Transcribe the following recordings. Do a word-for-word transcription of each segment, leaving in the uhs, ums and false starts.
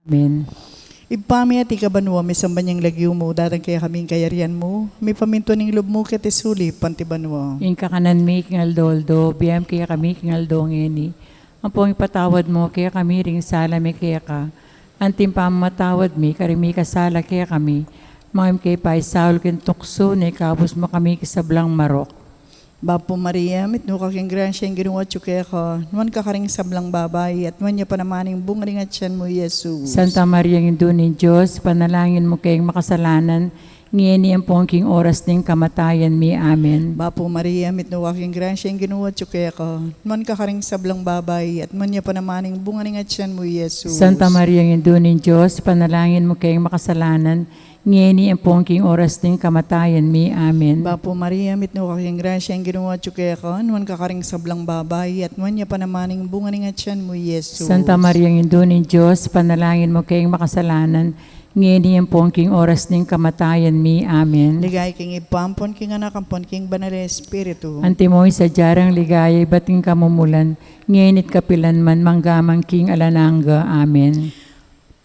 Amen. Ibpa mi, atiu ka banua, misamban ya ing lagyu mu, datang kekami ing kayarian mu, mipamintuan ing lub mu keti sulip anti banua. Ing kakanan mi king aldo-aldo, ibie mu kekami king aldo ngeni. Ampon ipatawad mu kekami ring sala mi keka, anti ing pamamatawad mi karing mikasala kekami. Manga e mu ke paisaul king tuksu, nune ikabus mu kami king sablang marok. Bapu Maria, mitmu ka king grasya, ing Ginu atyu keka, nuan ka karing sablang babai, at nuan ya pa naman ing bunga ning atyan mu, i Jesus. Santa Maria, Indu ning Dios, ipanalangin mu keng makasalanan, ngeni ampon king oras ning kamatayan mi. Amen. Bapu Maria, mitmu ka king grasya, ing Ginu atyu keka, nuan ka karing sablang babai, at nuan ya pa naman ing bunga ning atyan mu, i Jesus. Santa Maria, Indu ning Dios, ipanalangin mu keng makasalanan, ngeni ampon king oras ning kamatayan mi. Amen. Bapu Maria, mitmu ka king grasya, ing Ginu atyu keka, nuan ka karing sablang babai, at nuan ya pa naman ing bunga ning atyan mu, i Jesus. Santa Maria, Indu ning Dios, ipanalangin mu keng makasalanan, ngeni ampon king oras ning kamatayan mi. Amen. Ligaya king Ibpa, ampon king Anak, ampon king Banal a Espiritu. Antimo ing sadya rang ligaya, ibat king kamumulan, ngeni at kapilan man, mangga man king alang angga. Amen.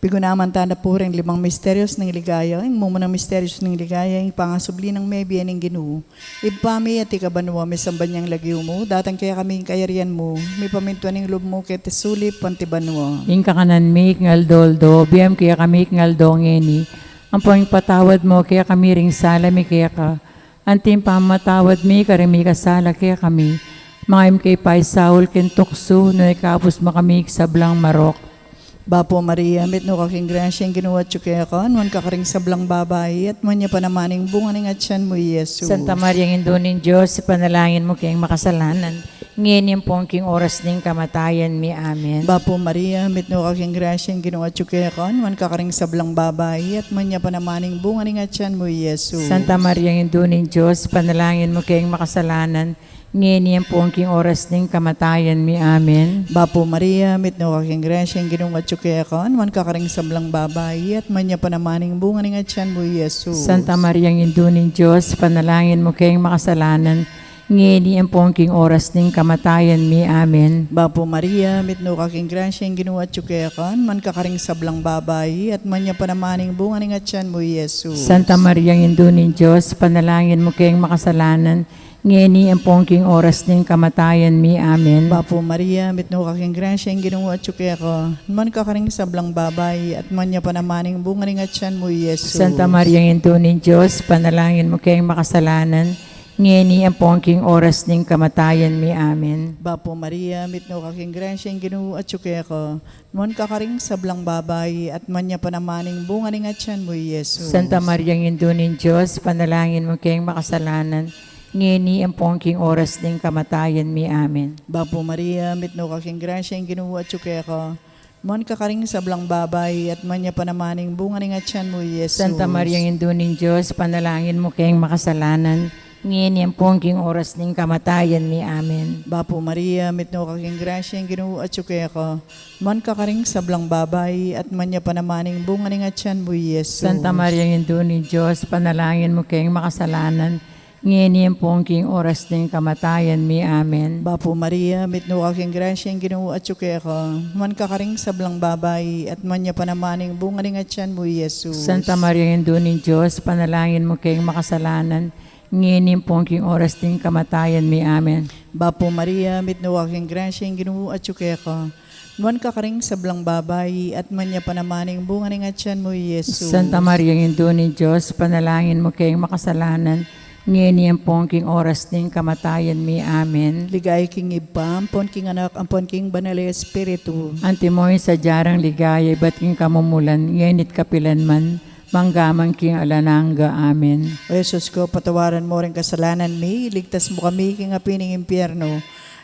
Pigunaman ta na pu ring limang misterios ning ligaya. Ing mumunang misterios ning ligaya, ing pangasubli nang mebie ning Ginu. Ibpa mi, atiu ka banua, misamban ya ing lagyu mu, datang kekami ing kayarian mu, mipamintuan ing lub mu keti sulip anti banua. Ing kakanan mi king aldo-aldo, ibie mu kekami king aldo ngeni. Ampon ipatawad mu kekami ring sala mi keka, anti ing pamamatawad mi karing mikasala kekami. Manga e mu ke paisaul king tuksu, nune ikabus mu kami king sablang marok. Bapu Maria, mitmu ka king grasya, ing Ginu atyu keka, nuan ka karing sablang babai, at nuan ya pa naman ing bunga ning atyan mu, i Jesus. Santa Maria, Indu ning Dios, ipanalangin mu keng makasalanan, ngeni ampon king oras ning kamatayan mi. Amen. Bapu Maria, mitmu ka king grasya, ing Ginu atyu keka, nuan ka karing sablang babai, at nuan ya pa naman ing bunga ning atyan mu, i Jesus. Santa Maria, Indu ning Dios, ipanalangin mu keng makasalanan, ngeni ampon king oras ning kamatayan mi. Amen. Bapu Maria, mitmu ka king grasya, ing Ginu atyu keka, nuan ka karing sablang babai, at nuan ya pa naman ing bunga ning atyan mu, i Jesus. Santa Maria, Indu ning Dios, ipanalangin mu keng makasalanan, ngeni ampon king oras ning kamatayan mi. Amen. Bapu Maria, mitmu ka king grasya, ing Ginu atyu keka, nuan ka karing sablang babai, at nuan ya pa naman ing bunga ning atyan mu, i Jesus. Santa Maria, Indu ning Dios, ipanalangin mu keng makasalanan, ngeni ampon king oras ning kamatayan mi. Amen. Bapu Maria, mitmu ka king grasya, ing Ginu atyu keka, nuan ka karing sablang babai, at nuan ya pa naman ing bunga ning atyan mu, i Jesus. Santa Maria, Indu ning Dios, ipanalangin mu keng makasalanan, ngeni ampon king oras ning kamatayan mi. Amen. Bapu Maria, mitmu ka king grasya, ing Ginu atyu keka, nuan ka karing sablang babai, at nuan ya pa naman ing bunga ning atyan mu, i Jesus. Santa Maria, Indu ning Dios, ipanalangin mu keng makasalanan, ngeni ampon king oras ning kamatayan mi. Amen. Bapu Maria, mitmu ka king grasya, ing Ginu atyu keka, nuan ka karing sablang babai, at nuan ya pa naman ing bunga ning atyan mu, i Jesus. Santa Maria, Indu ning Dios, ipanalangin mu keng makasalanan, ngeni ampon king oras ning kamatayan mi. Amen. Bapu Maria, mitmu ka king grasya, ing Ginu atyu keka, nuan ka karing sablang babai, at nuan ya pa naman ing bunga ning atyan mu, i Jesus. Santa Maria, Indu ning Dios, ipanalangin mu keng makasalanan, ngeni ampon king oras ning kamatayan mi. Amen. Bapu Maria, mitmu ka king grasya, ing Ginu atyu keka, nuan ka karing sablang babai, at nuan ya pa naman ing bunga ning atyan mu, i Jesus. Santa Maria, Indu ning Dios, ipanalangin mu keng makasalanan, ngeni ampon king oras ning kamatayan mi. Amen. Bapu Maria, mitmu ka king grasya, ing Ginu atyu keka, nuan ka karing sablang babai, at nuan ya pa naman ing bunga ning atyan mu, i Jesus. Santa Maria, Indu ning Dios, ipanalangin mu keng makasalanan, ngeni ampon king oras ning kamatayan mi. Amen. Ligaya king Ibpa, ampon king Anak, ampon king Banal a Espiritu. Antimo ing sadya rang ligaya, ibat king kamumulan, ngeni at kapilan man, mangga man king alang angga. Amen. O Jesus ko, patawaran mo ring kasalanan mi, iligtas mo kami king api ning impyerno.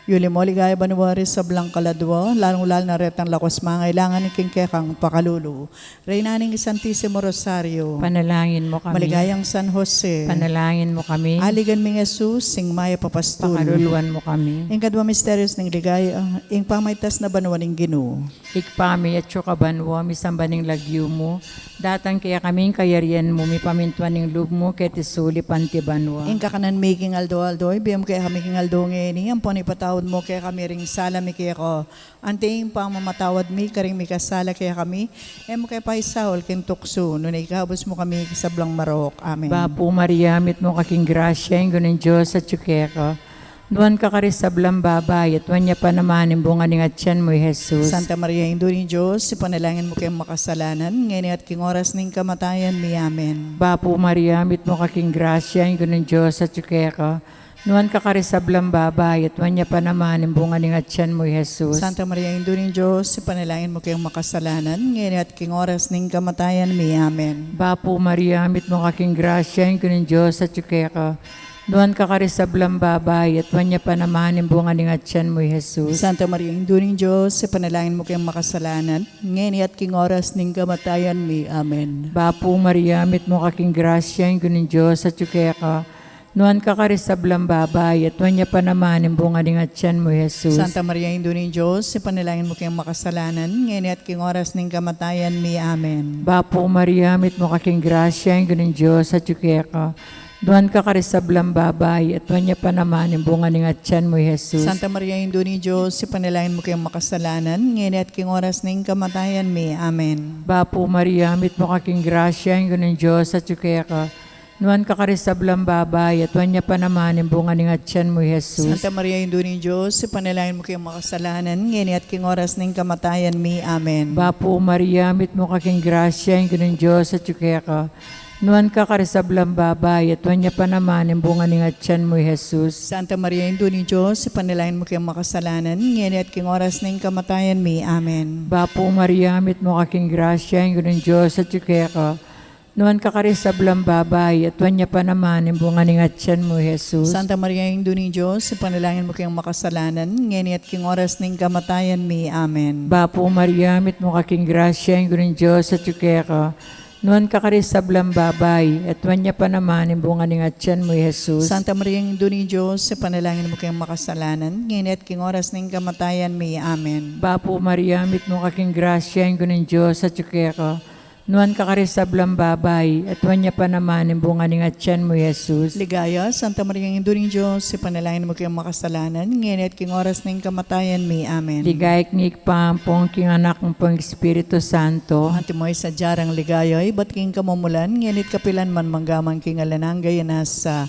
Yuli mo king ligaya banua ring sablang kaladua, lalung-lalu na retang lakas mangailangan king kekang pakalulu. Reyna ning Santisimo Rosario. Ipanalangin mo kami. Maligayang San Jose. Ipanalangin mo kami. Aligan ming Jesus, sing mayap a pastul. Pakaluluan mo kami. Ing kadua misterios ning ligaya, ing pamaitas na banua ning Ginu. Ibpa mi, atsu ka banua, misamban ing lagyu mu, datang kekami ing kayarian mu, mipamintuan ing lub mu keti sulip anti banua. Ing kakanan mi king aldo-aldo, ibie mu kekami king aldo ngeni, ampon ipatawad Patawad mu kekami ring sala mi keka, anti ing pamamatawad mi karing mikasala kekami. E mu ke paisaul king tuksu, nune ikabus mu kami king sablang marok. Amen. Bapu Maria, mitmu ka king grasya, ing Ginung Dios atyu keka. Nuan ka karing sablang babai, at nuan ya pa naman ing bunga ning atyan mu, i Jesus. Santa Maria, Indu ning Dios, ipanalangin mu keng makasalanan, ngeni at king oras ning kamatayan mi. Amen. Bapu Maria, mitmu ka king grasya, ing Ginung Dios atyu keka. Nuan ka karing sablang babai, at nuan ya pa naman ing bunga ning atyan mu, i Jesus. Santa Maria, Indu ning Dios, ipanalangin mu keng makasalanan, ngeni at king oras ning kamatayan mi. Amen. Bapu Maria, mitmu ka king grasya, ing Ginung Dios atyu keka. Nuan ka karing sablang babai, at nuan ya pa naman ing bunga ning atyan mu, i Jesus. Santa Maria, Indu ning Dios, ipanalangin mu keng makasalanan, ngeni at king oras ning kamatayan mi. Amen. Bapu Maria, mitmu ka king grasya, ing Ginung Dios atyu keka. Nuan ka karing sablang babai, at nuan ya pa naman ing bunga ning atyan mu, i Jesus. Santa Maria, Indu ning Dios, ipanalangin mu keng makasalanan, ngeni at king oras ning kamatayan mi. Amen. Bapu Maria, mitmu ka king grasya, ing Ginung Dios atyu keka. Nuan ka karing sablang babai, at nuan ya pa naman ing bunga ning atyan mu, i Jesus. Santa Maria, Indu ning Dios, ipanalangin mu keng makasalanan, ngeni at king oras ning kamatayan mi. Amen. Bapu Maria, mitmu ka king grasya, ing Ginung Dios atyu keka. Nuan ka karing sablang babai, at nuan ya pa naman ing bunga ning atyan mu, i Jesus. Santa Maria, Indu ning Dios, ipanalangin mu keng makasalanan, ngeni at king oras ning kamatayan mi. Amen. Bapu Maria, mitmu ka king grasya, ing Ginung Dios atyu keka. Nuan ka karing sablang babai, at nuan ya pa naman ing bunga ning atyan mu, i Jesus. Santa Maria, Indu ning Dios, ipanalangin mu keng makasalanan, ngeni at king oras ning kamatayan mi. Amen. Bapu Maria, mitmu ka king grasya, ing Ginung Dios atyu keka. Nuan ka karing sablang babai, at nuan ya pa naman ing bunga ning atyan mu, i Jesus. Santa Maria, Indu ning Dios, ipanalangin mu keng makasalanan, ngeni at king oras ning kamatayan mi. Amen. Bapu Maria, mitmu ka king grasya, ing Ginung Dios atyu keka. Nuan ka karing sablang babai, at nuan ya pa naman ing bunga ning atyan mu, i Jesus. Santa Maria, Indu ning Dios, ipanalangin mu keng makasalanan, ngeni at king oras ning kamatayan mi. Amen. Bapu Maria, mitmu ka king grasya, ing Ginung Dios atyu keka. Nuan ka karing sablang babai, at nuan ya pa naman ing bunga ning atyan mu, i Jesus. Ligaya, Santa Maria, Indu ning Dios, ipanalangin mu keng makasalanan, ngeni at king oras ning kamatayan mi. Amen. Ligaya king Ibpa, ampon king Anak, ampon king Espiritu Santo. Antimo ing sadya rang ligaya ibat king kamumulan, ngeni at kapilan man, mangga man king alang angga. Amen.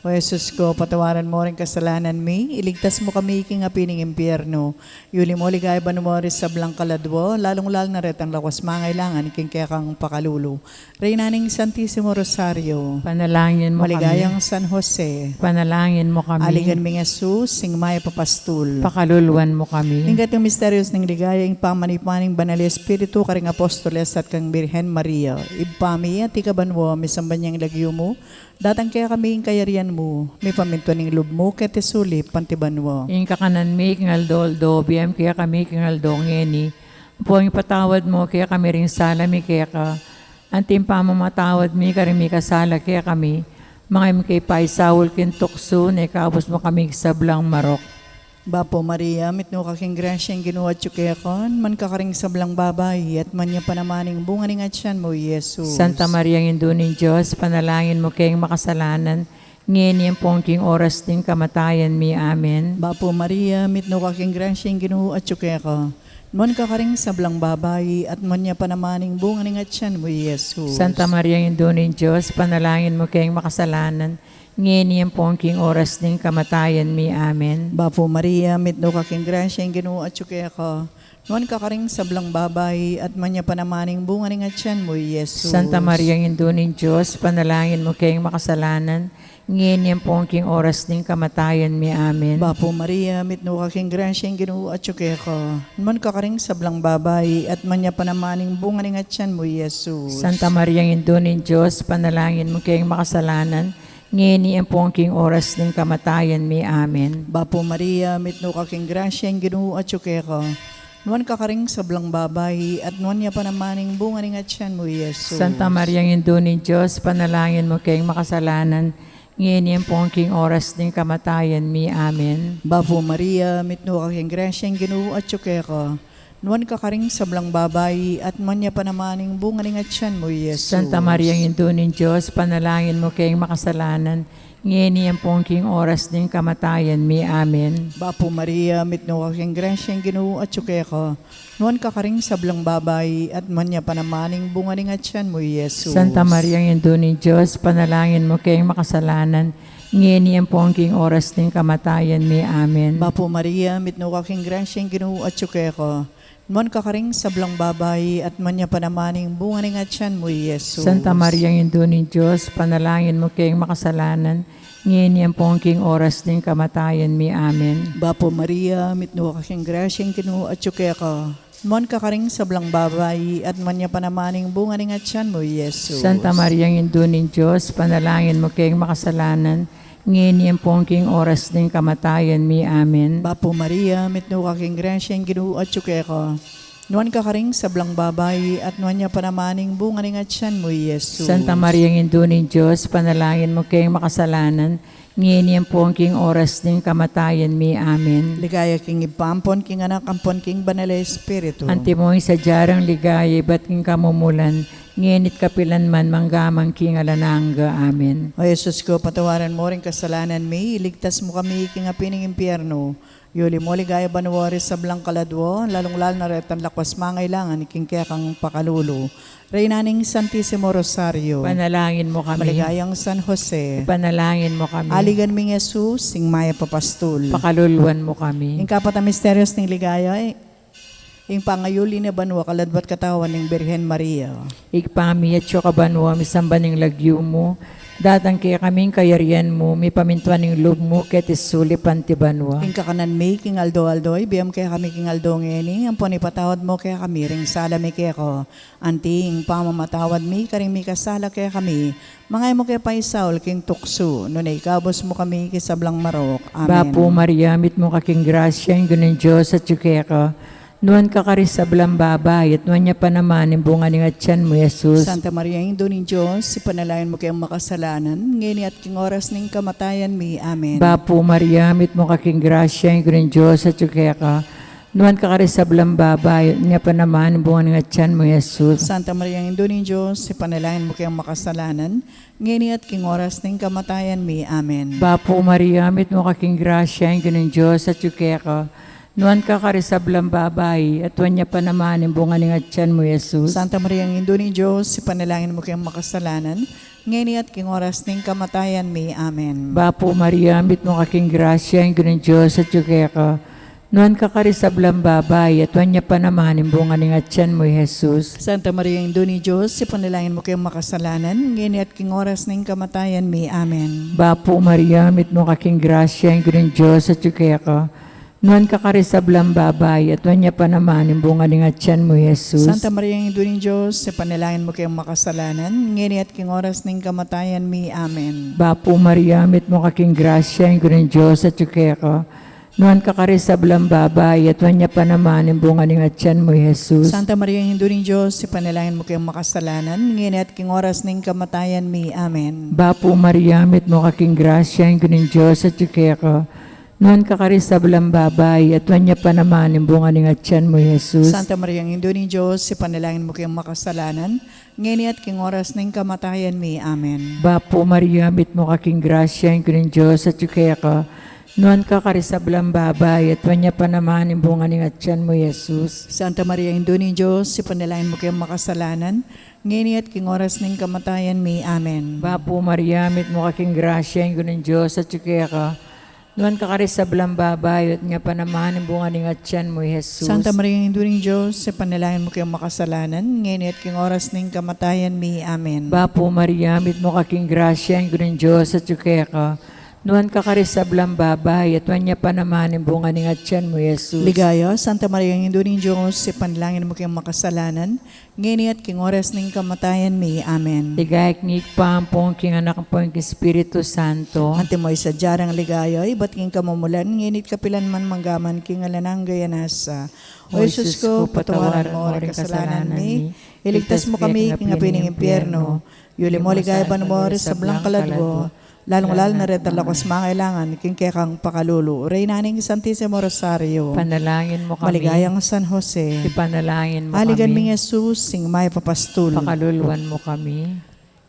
O Jesus ko, patawaran mu ring kasalanan mi, iligtas mu kami king api ning impyernu, yuli mu king banua ring sablang kaladua, lalung-lalu na retang lawas mangailangan king kekang pakalulu. Reyna ning Santisimo Rosario, panalangin mu kami. Maligayang San Jose, panalangin mu kami. Aligan ming Jesus, ing mayap a pastul, pakaluluan mu kami. Ing keting misterios ning ligaya, ing pamanipa ning Banal a Espiritu karing apostoles at kang Birhen Maria. Ibpa mi, atiu ka banua, misamban ya ing lagyu mu, datang kekami ing kayarian mu, mipamintuan ing lub mu keti sulip anti banua. Ing kakanan mi king aldo-aldo, ibie mu kekami king aldo ngeni, ampon ipatawad mu kekami ring sala mi keka, anti ing pamamatawad mi karing mikasala kekami. Manga e mu ke paisaul king tuksu, nune ikabus mu kami king sablang marok. Bapu Maria, mitmu ka king grasya, ing Ginu atyu keka, nuan ka karing sablang babai, at nuan ya pa naman ing bunga ning atyan mu, i Jesus. Santa Maria, Indu ning Dios, panalangin mu keng makasalanan, ngeni ampon king oras ning kamatayan mi. Amen. Bapu Maria, mitmu ka king grasya, ing Ginu atyu keka, nuan ka karing sablang babai, at nuan ya pa naman ing bunga ning atyan mu, i Jesus. Santa Maria, Indu ning Dios, panalangin mu keng makasalanan, ngeni ampon king oras ning kamatayan mi. Amen. Bapu Maria, mitmu ka king grasya, ing Ginu atyu keka, nuan ka karing sablang babai, at nuan ya pa naman ing bunga ning atyan mu, i Jesus. Santa Maria, Indu ning Dios, panalangin mu keng makasalanan, ngeni ampon king oras ning kamatayan mi. Amen. Bapu Maria, mitmu ka king grasya, ing Ginu atyu keka, nuan ka karing sablang babai, at nuan ya pa naman ing bunga ning atyan mu, i Jesus. Santa Maria, Indu ning Dios, panalangin mu keng makasalanan, ngeni ampon king oras ning kamatayan mi. Amen. Bapu Maria, mitmu ka king grasya, ing Ginu atyu keka, nuan ka karing sablang babai, at nuan ya pa naman ing bunga ning atyan mu, i Jesus. Santa Maria, Indu ning Dios, panalangin mu keng makasalanan, ngeni ampon king oras ning kamatayan mi. Amen. Bapu Maria, mitmu ka king grasya, ing Ginu atyu keka, Nuan ka karing sablang babai, at nuan ya pa naman ing bunga ning atian mu, Jesus. Santa Maria, Indu ning Dios, ipanalangin mu keng makasalanan, ngeni ampon king oras ning kamatayan mi. Amen. Bapu Maria, mitmu ka king grasya, ing Ginu atyu keka. Nuan ka karing sablang babai, at nuan ya pa naman ing bunga ning atian mu, Jesus. Santa Maria, Indu ning Dios, ipanalangin mu keng makasalanan, ngeni ampon king oras ning kamatayan mi. Amen. Bapu Maria, mitmu ka king grasya, ing Ginu atyu keka. Nuan ka karing sablang babai, at nuan ya pa naman ing bunga ning atian mu, Jesus. Santa Maria, Indu ning Dios, ipanalangin mu keng makasalanan, ngeni ampon king oras ning kamatayan mi. Amen. Bapu Maria, mitmu ka king grasya, ing Ginu atyu keka. Nuan ka karing sablang babai, at nuan ya pa naman ing bunga ning atian mu, Jesus. Santa Maria, Indu ning Dios, ipanalangin mu keng makasalanan, ngeni ampon king oras ning kamatayan mi. Amen. Bapu Maria, mitmu ka king grasya, ing Ginu atyu keka. Nuan ka karing sablang babai, at nuan ya pa naman ing bunga ning atian mu, Jesus. Santa Maria, Indu ning Dios, ipanalangin mu keng makasalanan, ngeni ampon king oras ning kamatayan mi. Amen. Ligaya king Ibpa, ampon king Anak, ampon king Banal a Espiritu. Antimo ing sadya rang ligaya ibat king kamumulan, ngeni't kapilan man, manggaman king alang angga. Amen. O Jesus ku, patawaran mu ring kasalanan mi, iligtas mu kami king api ning impyernu, yuli mu king ligaya banua ring sablang kaladua, lalung-lalu na retang lakwas mangailangan king kekang pakalulu. Reyna ning Santisimo Rosario. Ipanalangin mu kami. Maligayang San Jose. Ipanalangin mu kami. Aligan ming Jesus, ing mayap a pastul. Pakaluluan mu kami. Ing kapat a misteryos ning ligaya, ing pangayuli ning banua kaladwa't katawan ning Birhen Maria. Ibpa mi, atsu ka banua, misamban ing lagyu mu, datang kekami ing kayarian mu, mipamintuan ing lub mu keti sulip anti banua. Ing kakanan mi king aldo-aldo, ibie mu kekami king aldo ngeni, ampon ipatawad mu kekami ring sala mi keka, anti ing pamamatawad mi karing mikasala kekami. Manga e mu ke paisaul king tuksu, nune ikabus mu kami king sablang marok. Amen. Bapu Maria, mitmu ka king grasya, ing Ginung Dios atyu keka. Nuan ka karing sablang babai, at nuan ya pa naman ing bunga ning atian mu, Jesus. Santa Maria, Indu ning Dios, ipanalangin mu keng makasalanan, ngeni at king oras ning kamatayan mi. Amen. Bapu Maria, mitmu ka king grasya, ing Ginung Dios atyu keka. Nuan ka karing sablang babai, at nuan ya pa naman ing bunga ning atian mu, Jesus. Santa Maria, Indu ning Dios, ipanalangin mu keng makasalanan, ngeni at king oras ning kamatayan mi. Amen. Bapu Maria, mitmu ka king grasya, ing Ginung Dios atyu keka. Nuan ka karing sablang babai, at nuan ya pa naman ing bunga ning atian mu, Jesus. Santa Maria, Indu ning Dios, ipanalangin mu keng makasalanan, ngeni at king oras ning kamatayan mi. Amen. Bapu Maria, mitmu ka king grasya, ing Ginung Dios atyu keka. Nuan ka karing sablang babai, at nuan ya pa naman ing bunga ning atian mu, Jesus. Santa Maria, Indu ning Dios, ipanalangin mu keng makasalanan, ngeni at king oras ning kamatayan mi. Amen. Bapu Maria, mitmu ka king grasya, ing Ginung Dios atyu keka. Nuan ka karing sablang babai, at nuan ya pa naman ing bunga ning atian mu, Jesus. Santa Maria, Indu ning Dios, ipanalangin mu keng makasalanan, ngeni at king oras ning kamatayan mi. Amen. Bapu Maria, mitmu ka king grasya, ing Ginung Dios atyu keka. Nuan ka karing sablang babai, at nuan ya pa naman ing bunga ning atian mu, Jesus. Santa Maria, Indu ning Dios, ipanalangin mu keng makasalanan, ngeni at king oras ning kamatayan mi. Amen. Bapu Maria, mitmu ka king grasya, ing Ginung Dios atyu keka. Nuan ka karing sablang babai, at nuan ya pa naman ing bunga ning atian mu, Jesus. Santa Maria, Indu ning Dios, ipanalangin mu keng makasalanan, ngeni at king oras ning kamatayan mi. Amen. Bapu Maria, mitmu ka king grasya, ing Ginung Dios atyu keka. Nuan ka karing sablang babai, at nuan ya pa naman ing bunga ning atian mu, Jesus. Santa Maria, Indu ning Dios, ipanalangin mu keng makasalanan, ngeni at king oras ning kamatayan mi. Amen. Bapu Maria, mitmu ka king grasya, ing Ginung Dios atyu keka. Nuan ka karing sablang babai, at nuan ya pa naman ing bunga ning atian mu, Jesus. Santa Maria, Indu ning Dios, ipanalangin mu keng makasalanan, ngeni at king oras ning kamatayan mi. Amen. Bapu Maria, mitmu ka king grasya, ing Ginung Dios atyu keka. Nuan ka karing sablang babai, at nuan ya pa naman ing bunga ning atian mu, Jesus. Ligaya, Santa Maria, Indu ning Dios, ipanalangin mu keng makasalanan, ngeni at king oras ning kamatayan mi. Amen. Ligaya king Ibpa, ampon king Anak, ampon king Espiritu Santo. Antimo ing sadya rang ligaya, ibat king kamumulan, ngeni at kapilan man, manggaman king alang angga. Amen. O Jesus ku, patawaran mu ring kasalanan mi, iligtas mu kami king api ning impyernu, yuli mu king ligaya banua ring sablang kaladua, Lalung-lalu na retang lakwas mangailangan king kekang pakalulu. Reyna ning Santisimo Rosario. Panalangin mu kami. Maligayang San Jose. Ipanalangin mu kami. Aligan ming Jesus, ing mayap a pastul. Pakaluluan mu kami.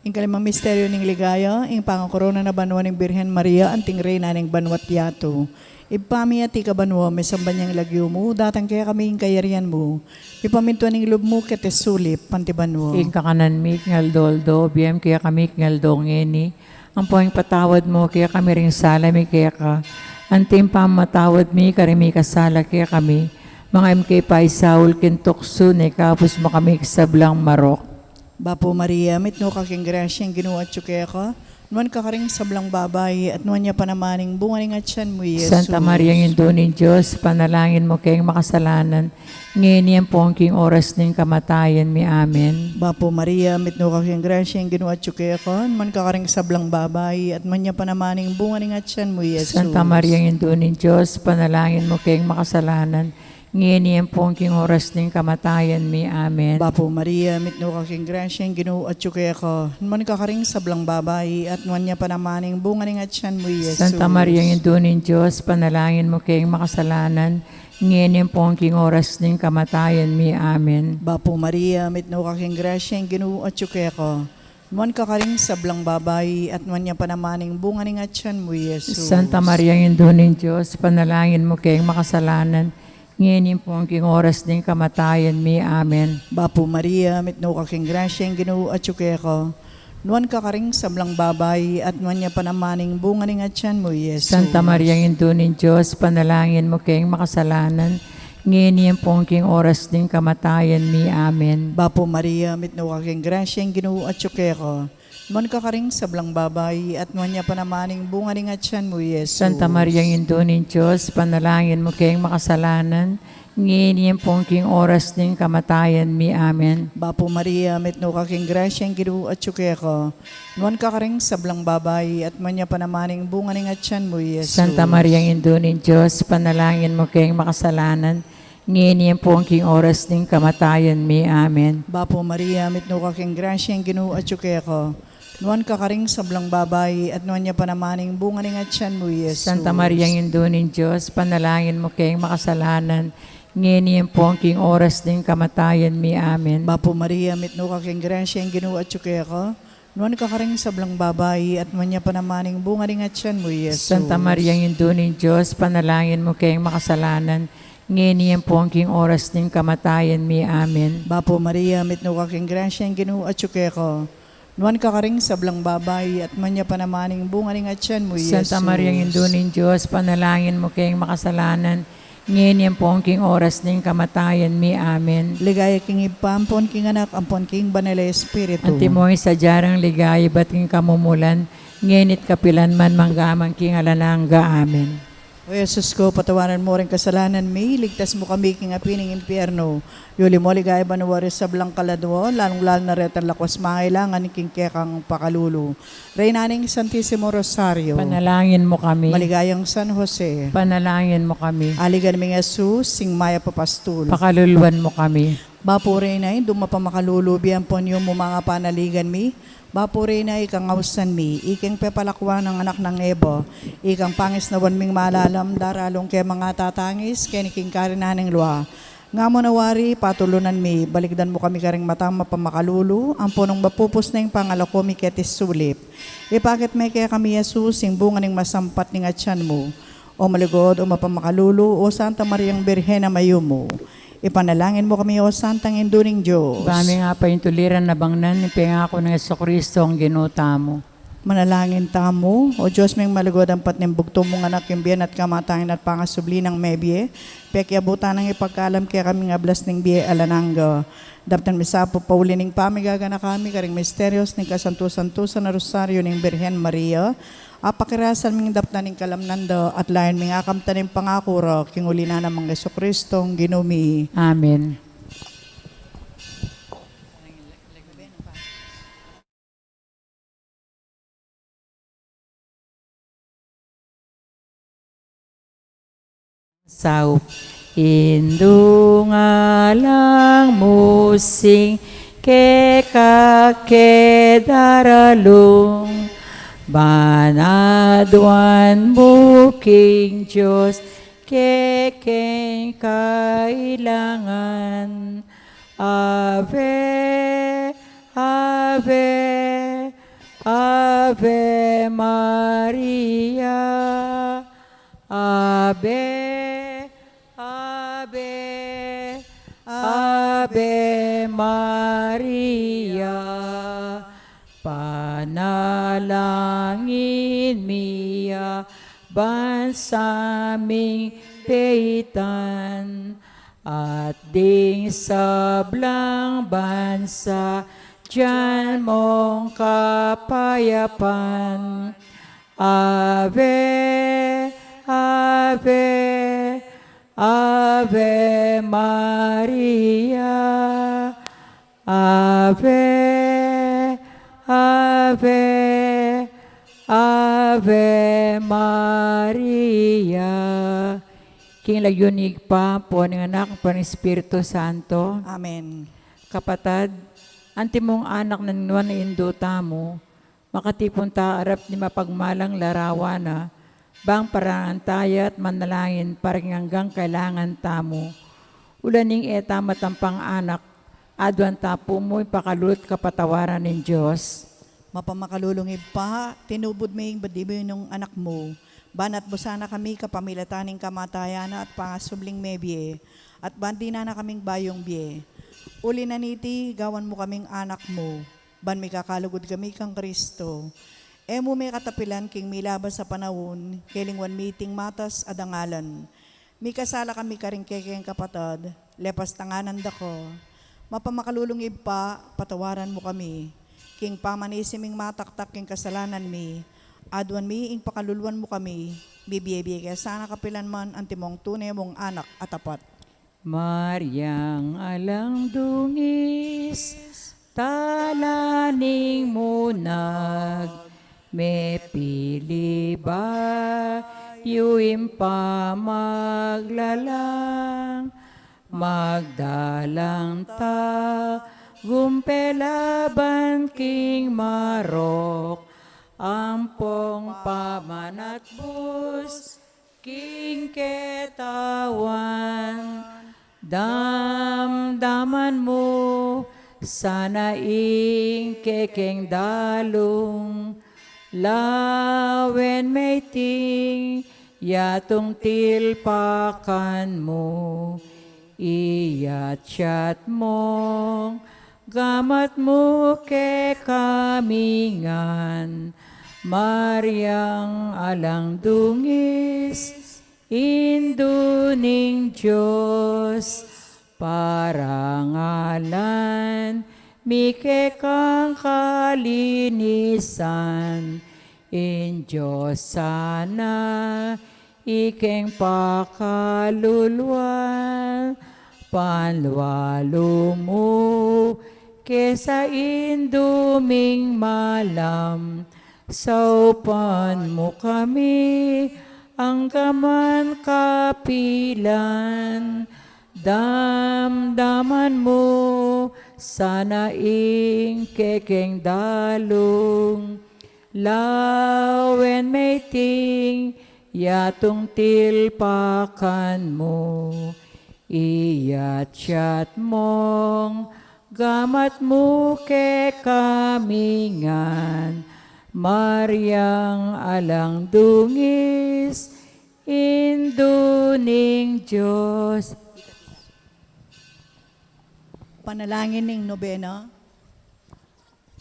Ing kalimang misteryo ning ligaya, ing pangakorona na banua ning Birhen Maria, anting Reyna ning banua't yatu. Ibpa mi, atiu ka banua, misamban ya ing lagyu mu, datang kekami ing kayarian mu. Mipamintuan ing lub mu keti sulip anti banua. Ing kakanan mi king aldo-aldo, ibie mu kekami king aldo ngeni. Ampon ipatawad mu kekami ring sala mi keka, anti ing pamamatawad mi karing mikasala kekami. Manga e mu ke paisaul king tuksu, nune ikabus mu kami king sablang marok. Bapu Maria, mitmu ka king grasya, ing Ginu atyu keka. Nuan ka karing sablang babai, at nuan ya pa naman ing bunga ning atyan mu, i Jesus. Santa Maria, Indu ning Dios, ipanalangin mu keng makasalanan, ngeni ampon king oras ning kamatayan mi. Amen. Bapu Maria, mitmu ka king grasya, ing Ginu atyu keka. Nuan ka karing sablang babai, at nuan ya pa naman ing bunga ning atyan mu, i Jesus. Santa Maria, Indu ning Dios, ipanalangin mu keng makasalanan, ngeni ampon king oras ning kamatayan mi. Amen. Bapu Maria, mitmu ka king grasya, ing Ginu atyu keka. Nuan ka karing sablang babai, at nuan ya pa naman ing bunga ning atyan mu, i Jesus. Santa Maria, Indu ning Dios, ipanalangin mu keng makasalanan, ngeni ampon king oras ning kamatayan mi. Amen. Bapu Maria, mitmu ka king grasya, ing Ginu atyu keka. Nuan ka karing sablang babai, at nuan ya pa naman ing bunga ning atyan mu, i Jesus. Santa Maria, Indu ning Dios, ipanalangin mu keng makasalanan, ngeni ampon king oras ning kamatayan mi. Amen. Bapu Maria, mitmu ka king grasya, ing Ginu atyu keka. Nuan ka karing sablang babai, at nuan ya pa naman ing bunga ning atyan mu, i Jesus. Santa Maria, Indu ning Dios, ipanalangin mu keng makasalanan, ngeni ampon king oras ning kamatayan mi. Amen. Bapu Maria, mitmu ka king grasya, ing Ginu atyu keka. Nuan ka karing sablang babai, at nuan ya pa naman ing bunga ning atyan mu, i Jesus. Santa Maria, Indu ning Dios, ipanalangin mu keng makasalanan, ngeni ampon king oras ning kamatayan mi. Amen. Bapu Maria, mitmu ka king grasya, ing Ginu atyu keka. Nuan ka karing sablang babai, at nuan ya pa naman ing bunga ning atyan mu, i Jesus. Santa Maria, Indu ning Dios, ipanalangin mu keng makasalanan, ngeni ampon king oras ning kamatayan mi. Amen. Bapu Maria, mitmu ka king grasya, ing Ginu atyu keka. Nuan ka karing sablang babai, at nuan ya pa naman ing bunga ning atyan mu, i Jesus. Santa Maria, Indu ning Dios, ipanalangin mu keng makasalanan, ngeni ampon king oras ning kamatayan mi. Amen. Bapu Maria, mitmu ka king grasya, ing Ginu atyu keka. Nuan ka karing sablang babai, at nuan ya pa naman ing bunga ning atyan mu, i Jesus. Santa Maria, Indu ning Dios, ipanalangin mu keng makasalanan, ngeni ampon king oras ning kamatayan mi. Amen. Bapu Maria, mitmu ka king grasya, ing Ginu atyu keka. Nuan ka karing sablang babai, at nuan ya pa naman ing bunga ning atyan mu, i Jesus. Santa Maria, Indu ning Dios, ipanalangin mu keng makasalanan, ngeni ampon king oras ning kamatayan mi. Amen. Ligaya king Ibpa, ampon king Anak, ampon king Banal a Espiritu. Antimo ing sadya nang ligaya ibat king kamumulan, ngeni't kapilan man, mangga man king alang angga. Amen. O Jesus ku, patawaran mu ring kasalanan mi, iligtas mu kami king api ning impyernu, yuli mu king ligaya banua ring sablang kaladua, lalung-lalu na retang lakwas mangailangan king kekang pakalulu. Reyna ning Santisimo Rosario. Panalangin mu kami. Maligayang San Jose. Panalangin mu kami. Aligan ming Jesus, ing mayap a pastul. Pakaluluan mu kami. Bapu Reyna, Indu mapamakalulu, bie ampon yumu ing panaligan mi. Bapu Reyna, ikang ausan mi, ikeng pepalakuan nang anak nang Eva, ikang pangisnawan ming malalam, daralung keng mangatatangis keni king karinan ning lua. Nga mu na wari, patulunan mi, balikdan mu kami karing matang mapamakalulu, ampon nung mapupus na ing pangalako mi keti sulip, ipakit me kekami i Jesus, ing bunga ning masampat ning atyan mu. O malugud, o mapamakalulu, o Santa Mariang Birhen a mayumu, ipanalangin mu kami, o Santang Indu ning Dios. Ibie mu ing tuliran a bangnan ning pengaku nang Jesucristo a Ginu tamu. Manalangin tamu. O Dios ming malugud, ampat ning bugtung mung Anak, king bie na at kamatayan at pangasubli nang mebie, pekiabutan nang ipagkalam kekami ing ablas ning bie alang angga. Daptan mi sa pu pauli ning pamigaganaka mi karing misterios ning kasantu-santusan a Rosario ning Birhen Maria, apakirasan ming daptan ing kalamnan da, at layun ming akamtan ing pangaku ra, king uli na nang Jesucristo a Ginu mi. Amen. Saup. Indu, ngalang mu sing keka ke daralung, Ban aduan mu king Dios kekeng kailangan. Ave, Ave, Ave Maria. Ave, Ave, Ave Maria. Panalangin mi ya ban sa ming peitan at ding sablang bansa, dian mong kapayapan. Ave, Ave, Ave Maria. Ave, Ave, Ave Maria. King lagyu ning Ibpa, ampo ning Anak, ampo ning Espiritu Santo. Amen. Kapatad, antimong anak nang Nuan a Indu tamu, makatipun ta arap ning mapagmalang larawan na, bang parangalan taya at manalangin para king anggang kailangan tamu. Ula ning e ta matampang anak, aduan ta pu mu ing pakalulu at kapatawaran ning Dios. Mapamakalulung Ibpa, tinubud me ing badi mu nung Anak mu, ban atbu sana kami kapamilatan ning kamatayan na at pangasubling mebie, at ban dinan na kaming bayung bie. Uli na niti, gawan mu kaming anak mu, ban mikakalugud kami kang Kristo. E mu me katapilan king milabas a panaun, kelingwan mi iting matas a dangalan. Mikasala kami karing kekeng kapatad, lepas tanganan da ka. Mapamakalulung Ibpa, patawaran mu kami. King pamanisi ming mataktak king kasalanan mi, aduan mi ing pakaluluan mu kami, bibie-bie ke sana kapilan man antimong tune mung anak a tapat. Mariang alang dungis, tala ning munag, mepili bayu ing pamaglalang, magdalang tagumpe laban king marok, ampong pamanatbus king ketawan. Damdaman mu sana ing kekeng dalung, lawen me iting yatung tilpakan mu, iyatyat mong gamat mu kekami ngan. Mariang alang dungis, Indu ning Dios, parangalan mi kekang kalinisan. Ing Dios sana ikeng pakaluluan, panlualu mu ke sa Indu ming malam. Saupan mu kami anggaman kapilan. Damdaman mu sana ing kekeng dalung, lawen me iting yatung tilpakan mu, iyatyat mong gamat mu kekami ngan. Mariang alang dungis, Indu ning Dios. Panalangin ning nobena.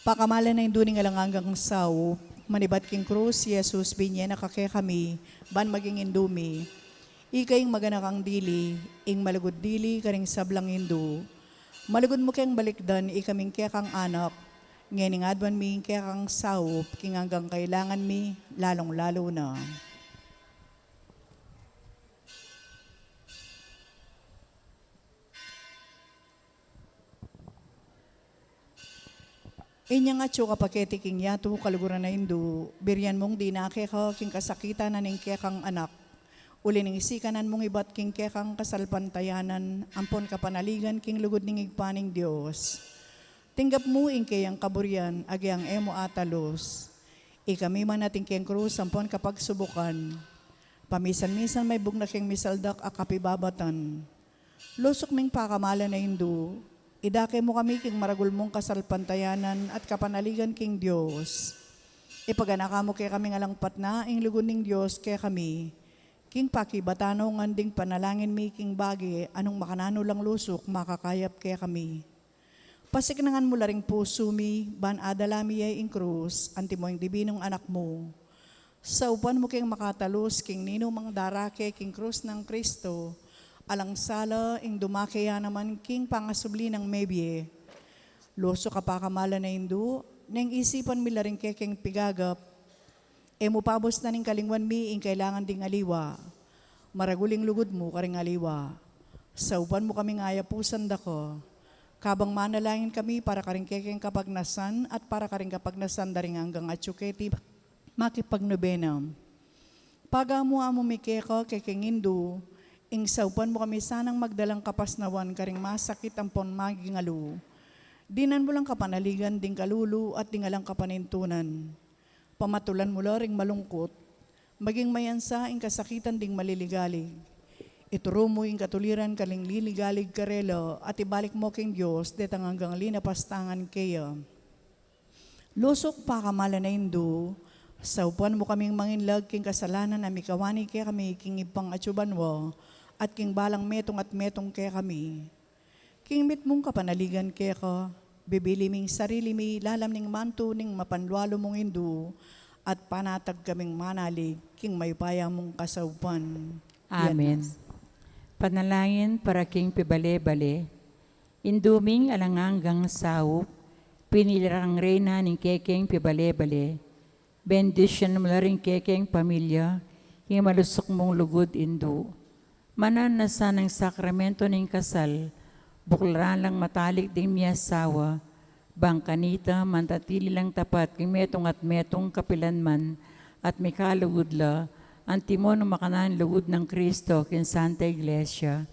Pakamalan a Indu ning alang anggang saup, manibat king krus i Jesus, binye na ka kekami ban maging Indu mi. Ika ing maganakang dili, ing malugud dili karing sablang Indu. Malugud mu keng balikdan ikaming kekang anak, ngening aduan mi ing kekang saup king anggang kailangan mi, lalung-lalu na. Inyang atyu ka pa keti king yatu, kaluguran a Indu, birian mung dinake ka king kasakitan na ning kekang anak. Uli ning sikanan mung ibat king kekang kasalpantayanan ampon kapanaligan king lugud ning Ibpa ning Dios. Tinggap mu ing keyang kaburian, agyang e mu atalus. Ikami man atin keng krus ampon kapagsubukan, pamisan-misan maibug na keng misaldak a kapibabatan. Lusuk ming pakamalan a Indu, idake mu kami king maragul mung kasalpantayanan at kapanaligan king Dios. Ipaganaka mu kekami ngan alang patna ing lugud ning Dios kekami, king pakibatan no ngan ding panalangin mi king bage a nung makananu lang lusuk makakayap kekami. Pasiknangan mu la ring pusu mi, ban adala mi ya ing krus, antimo ing dibinung Anak mu. Saupan mu keng makatalus king ninumang darake king krus nang Kristo, alang sala ing dumake ya naman king pangasubli nang mebie. Lusuk a pakamalan a Indu, neng isipan mi la ring kekeng pigagap, e mu pabusnan ing kalingwan mi ing kailangan ding aliwa. Maragul ing lugud mu karing aliwa. Saupan mu kaming ayapusan da ka. Kabang manalangin kami para karing kekeng kapagnasan at para karing kapagnasan da ring anggang atyu keti makipagnobena. Pagamu-amu mi keka, kekeng Indu, ing saupan mu kami sanang magdalang kapasnawan karing masakit ampon magingalu. Dinan mu lang kapanaligan ding kalulu at ding alang kapanintunan. Pamatulan mu la ring malungkut, maging mayansa ing kasakitan ding maliligalig. Ituru mu ing katuliran karing liligalig karela at ibalik mu king Dios detang anggang linapastangan keya. Lusuk pakamalan a Indu, saupan mu kaming manginlag king kasalanan a mikawani kekami king Ibpang atyu banua at king balang metung at metung kekami. King mitmung kapanaligan keka, bibili ming sarili mi lalam ning mantu ning mapanlualu mung Indu, at panatag kaming manalig king mayupaya mung kasaupan. Amen. Panalangin para king pibale-bale. Indu ming alang anggang saup, pinili rang reyna ning kekeng pibale-bale. Bendisyunan mu la ring kekeng pamilya, king malusuk mung lugud Indu. Mananu na sanang sakramento ning kasal, buklaran lang matalik ding miasawa, bang kanita manatili lang tapat king metung at metung kapilanman, at mikalugud la, antimo nung makananu lugud nang Kristo king Santa Iglesia.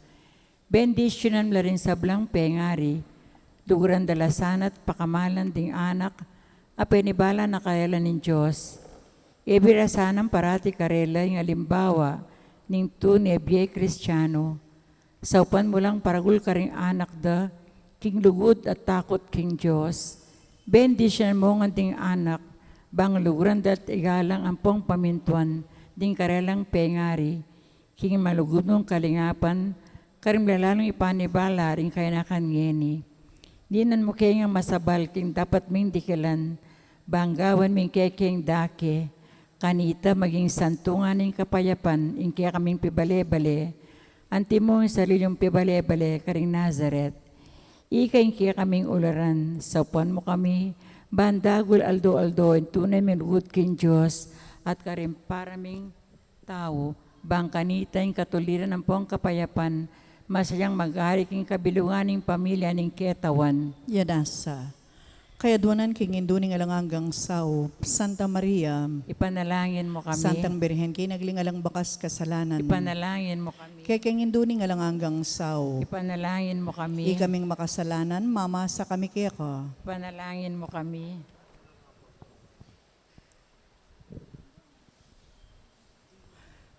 Bendisyunan mu la ring sablang pengari, luguran da la sana't pakamalan ding anak a penibala na karela ning Dios. Ibie ra sanang parati karela ing alimbawa ning tune a bie Kristiano. Saupan mu lang paragul karing anak da king lugud at takut king Dios. Bendisyunan mu ngan ding anak, bang luguran da't igalang ampong pamintuan ding karelang pengari, king malugud mung kalingapan, karing milalalung ipanibala ring kayanakan ngeni. Dinan mu ke ngang masabal king dapat ming dikilan, bang gawan ming kekeng dake, kanita maging santungan ning kapayapan ing kekaming pibale-bale, antimo ing sarili mung pibale-bale karing Nazaret. Ika ing kekaming ularan, saupan mu kami, ban dagul aldo-aldo ing tune ming lugud king Dios, at karing para ming tau, bang kanita ing katuliran ampong kapayapan, masayang mag-ari king kabilungan ning pamilya ning ketawan. Yanasa. Kayaduanan king Indu ning alang anggang saup, Santa Maria. Ipanalangin mu kami. Santang Birhen, kinagling alang bakas kasalanan. Ipanalangin mu kami. Kekeng Indu ning alang anggang saup. Ipanalangin mu kami. Ikaming makasalanan, mamasa kami keka. Ipanalangin mu kami.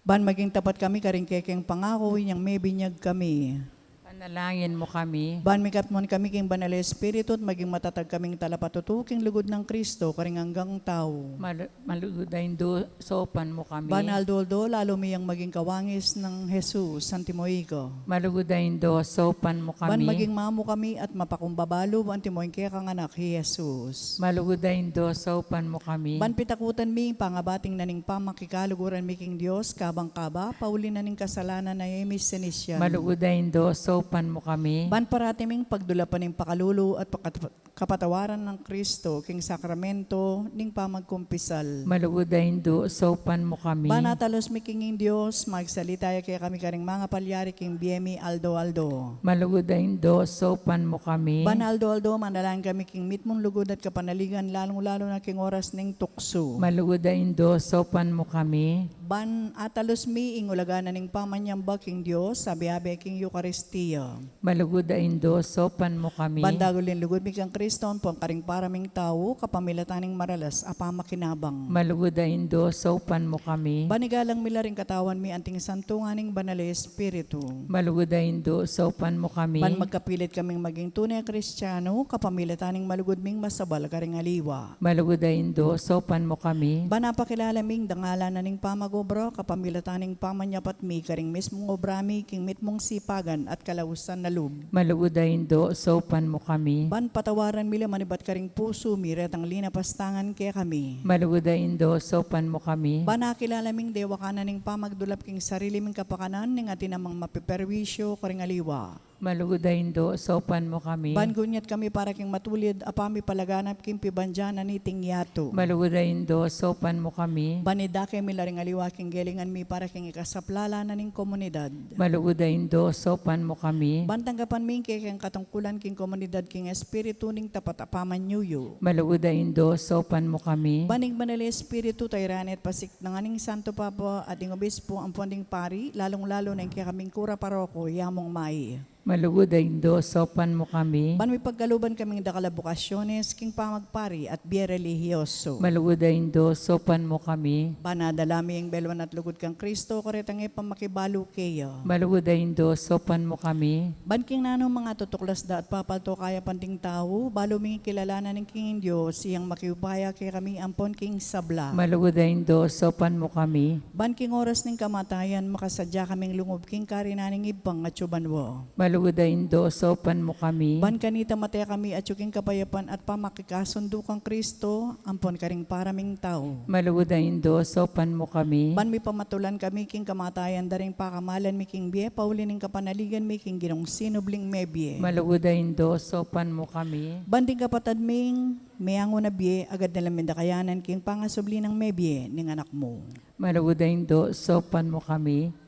Ban maging tapat kami karing kekeng pangaku, inyang mebinyag kami. Panalangin mu kami. Ban mikatmuan kami king Banal a Espiritu at maging matatag kaming talapatutu king lugud nang Kristo karing anggang tau. Mal-, malugud a Indu, saupan mu kami. Ban aldo-aldo lalu mi yang maging kawangis nang Jesus, Santi Moigo. Malugud a Indu, saupan mu kami. Ban maging mamu kami at mapakumbaba lub antimo ing kekang Anak, i Jesus. Malugud a Indu, saupan mu kami. Ban pitakutan mi ing pangabating na ning pamakikaluguran mi king Dios, kabang kaba, pauli na ning kasalanan a e mi sinisian. Malugud a Indu, saupan mu kami. Ban parati ming pagdulapan ing pakalulu at pakat-, kapatawaran nang Kristo king sakramento ning pamagkumpisal. Malugud a Indu, saupan mu kami. Ban atalus mi king ing Dios, magsalita ya kekami karing mangapalyari king bie mi aldo-aldo. Malugud a Indu, saupan mu kami. Ban aldo-aldo manalangin kami king mitmung lugud at kapanaligan, lalung-lalu na king oras ning tuksu. Malugud a Indu, saupan mu kami. Ban atalus mi ing ulaga na ning pamanyamba king Dios, abe-abe king Eukaristia. Malugud a Indu, saupan mu kami. Ban dagul ing lugud mi kang Kristo, ampon karing para ming tau, kapamilatan ning maralas a pamakinabang. Malugud a Indu, saupan mu kami. Ban igalang mi la ring katawan mi anting santu ngan ning Banal a Espiritu. Malugud a Indu, saupan mu kami. Ban magkapilit kaming maging tune a Kristiano, kapamilatan ning malugud ming masabal karing aliwa. Malugud a Indu, saupan mu kami. Ban apakilala ming dangalan na ning pamag-obra, kapamilatan ning pamanyapat mi karing mismung obra mi king mitmung sipagan at kalausan na lub. Malugud a Indu, saupan mu kami. Ban patawaran mi la manibat karing pusu mi retang linapastangan kekami. Malugud a Indu, saupan mu kami. Ban akilala ming dewakan na ning pamagdulap king sarili ming kapakanan ning atin namang mapiperwisyu karing aliwa. Malugud a Indu, saupan mu kami. Ban gunyat kami para king matulid a pamipalaganap king pibandian na niting yatu. Malugud a Indu, saupan mu kami. Ban idake mi la ring aliwa king gelingan mi para king ikasaplala na ning komunidad. Malugud a Indu, saupan mu kami. Ban tanggapan mi ing kekeng katungkulan king komunidad king espiritu ning tapat a pamanyuyu. Malugud a Indu, saupan mu kami. Ban ing Banal a Espiritu, tayran at pasiknangan ning Santo Papa at ing Obispo ampon ding pari, lalung-lalu na ing kekaming kura paroko, yamung mai. Malugud a Indu, saupan mu kami. Ban mipagkaluban kaming dakal a bokasyones king pamagpari at bie relihiyoso. Malugud a Indu, saupan mu kami. Ban adala mi ing belwan at lugud kang Kristo, karetang e pamakibalu keya. Malugud a Indu, saupan mu kami. Ban king nanu mang atutuklas da at papalto kayapan ding tau, balu ming kilalanan ing king Dios, iyang makiupaya kekami ampon king sabla. Malugud a Indu, saupan mu kami. Ban king oras ning kamatayan, makasadya kaming lungub king karinan ning Ibpang atyu banua. Malugud a Indu, saupan mu kami. Ban kanita mate kami atyu king kapayapan at pamakikasundu kang Kristo, ampon karing para ming tau. Malugud a Indu, saupan mu kami. Ban mipamatulan kami king kamatayan da ring pakamalan mi king bie, pauli ning kapanaligan mi king Ginung sinubling mebie. Malugud a Indu, saupan mu kami. Ban ding kapatad ming meangu na bie, agad na la ming dakayanan king pangasubli nang mebie ning Anak mu. Malugud a Indu, saupan mu kami.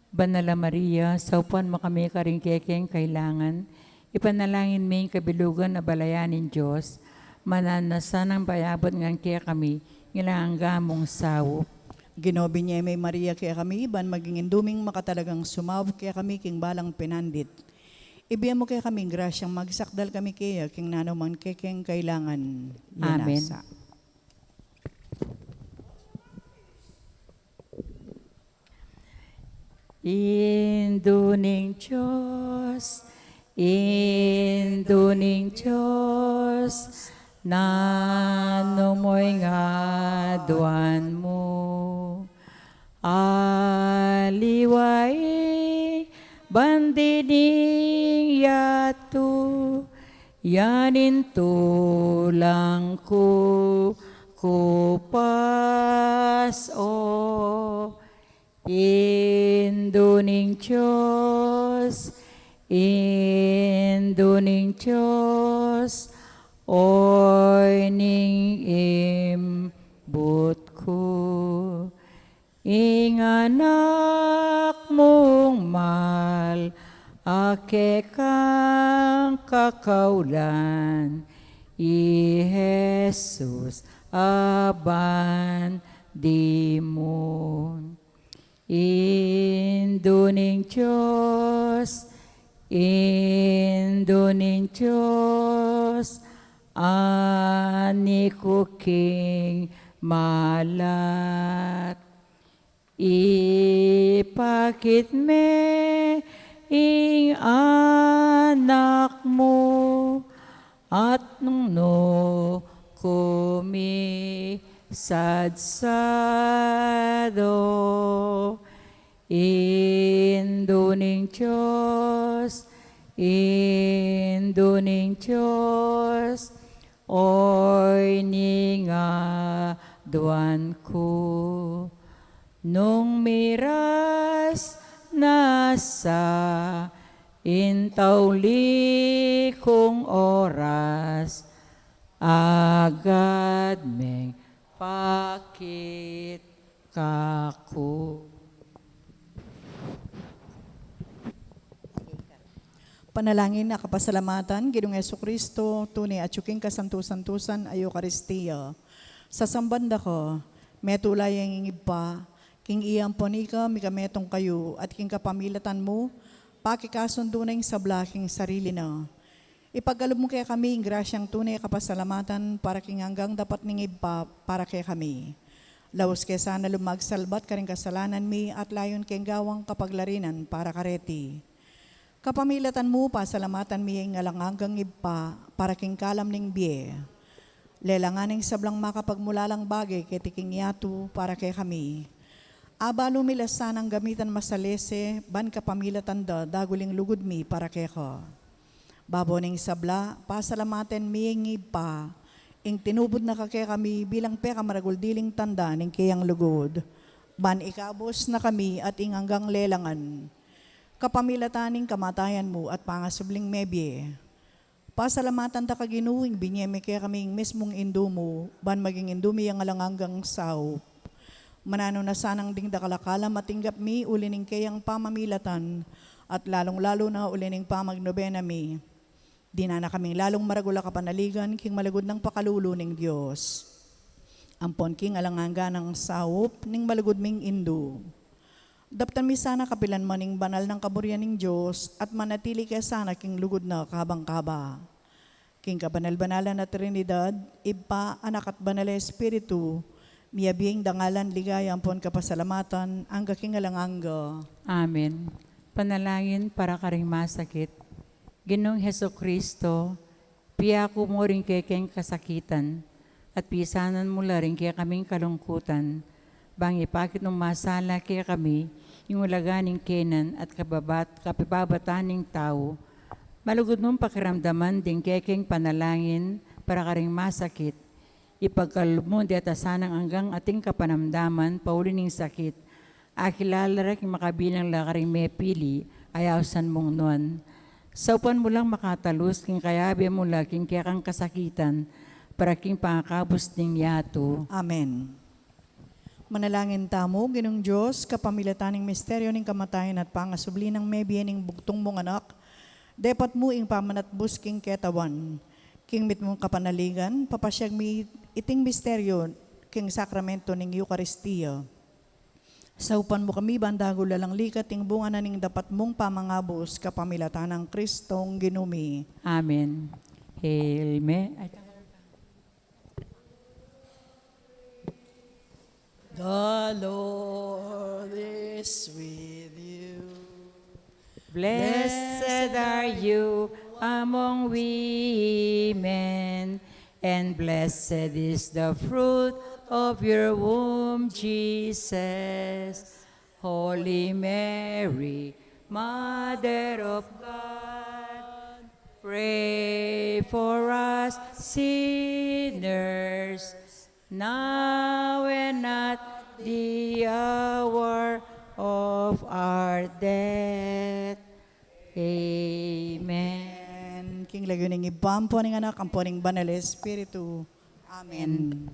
Banal a Maria, saupan mu kami karing kekeng kailangan. Ipanalangin mi ing kabilugan a balayan ning Dios, mananu na sanang payabut ngan kekami ing alang angga mung saup. Ginu, binye me ing Maria kekami, ban maging indu ming makatalagang sumaup kekami king balang pinandit. Ibie mu kekami ing grasyang magsakdal kami keya king nanu mang kekeng kailangan. Amen. Indu ning Dios, Indu ning Dios, nanu mu ing aduan mu? Aliwa ing bandi ning yatu, yan ing tulang ku, kupas o. Indu ning Dios, Indu ning Dios, oy ning imbut ku. Ing anak mung mal a kekang kakaulan, i Jesus a bandi mu. Indu ning Dios, Indu ning Dios, ani ku king malat. Ipakit me ing anak mu, at nung kumisadsad o. Indu ning Dios, Indu ning Dios, oy ning aduan ku. Nung miras na sa ing tauli kung oras, agad meng pakit kaku. Panalangin a kapasalamatan, Ginung Jesucristo, tune atyu king kasantu-santusan a Eukaristia. Sasamban da ka, metula yang ing Ibpa, King iya ampon ika, mikametung kayu, at king kapamilatan mu, pakikasundu na ing sabla king sarili na. Ipagkalub mu kekami ing grasyang tune kapasalamatan para king anggang dapat ning Ibpa para kekami. Laus ke sana lub magsalbat karing kasalanan mi at layun keng gawang kapaglarinan para kareti. Kapamilatan mu, pasalamatan mi ing alang anggang Ibpa para king kalam ning bie. Lelangan ing sablang makapagmulalang bage keti king yatu para kekami. Abalu mi la sanang gamitan masalese, ban kapamilatan da dagul ing lugud mi para keka. Babo ning sabla, pasalamatan mi ing Ibpa, ing tinubud na kekami bilang pekamaragul diling tanda ning keyang lugud, ban ikabus na kami at ing anggang lelangan. Kapamilatan ning kamatayan mu at pangasubling mebie. Pasalamatan da ka, Ginu, ing binie me kekami ing mismung Indu mu, ban maging Indu mi yang alang anggang saup. Mananu na sanang ding dakal a kalam a tinggap mi uli ning keyang pamamilatan, at lalung-lalu na uli ning pamagnobena mi. Dinan na kaming lalung maragul a kapanaligan king malugud nang pakalulu ning Dios, ampon king alang angga nang saup ning malugud ming Indu. Daptan mi sana kapilan man ing banal nang kaburian ning Dios, at manatili ke sana king lugud na kabang kaba. King kabanal-banalan a Trinidad, Ibpa, Anak, at Banal a Espiritu, miyabie ing dangalan, ligaya, ampon kapasalamatan, angga king alang angga. Amen. Panalangin para karing masakit. Ginung Jesucristo, piyaku mu ring kekeng kasakitan, at pisanan mu la ring kekaming kalungkutan, bang ipakit mung masala kekami ing ulaga ning kenan at kababat-, kapibabatan ning tau. Malugud mung pakiramdaman ding kekeng panalangin para karing masakit. Ipagkalub mu deta sanang anggang ating kapanamdaman pauli ning sakit. Akilala ra king makabilang la karing mepili, ayausan mung nuan. Saupan mu lang makatalus king kayabe mu la king kekang kasakitan, para king pangakabus ning yatu. Amen. Manalangin tamu. Ginung Dios, kapamilatan ning misteryo ning kamatayan at pangasubli nang mebie ning bugtung mung Anak, depat mu ing pamanatbus king ketawan. King mitmung kapanaligan, papasyag mi iting misteryo king sakramento ning Eukaristia. Saupan mu kami ban dagul alang likat ing bunga na ning dapat mung pamangabus, kapamilatan nang Kristong Ginu mi. Amen. Hail Ma-, ay, The Lord is with you. Blessed are you among women, and blessed is the fruit of your womb, Jesus. Holy Mary, Mother of God, pray for us sinners, now and at the hour of our death. Amen. King lagyu ning Ibpa, ampo ning Anak, ampo ning Banal Espiritu. Amen.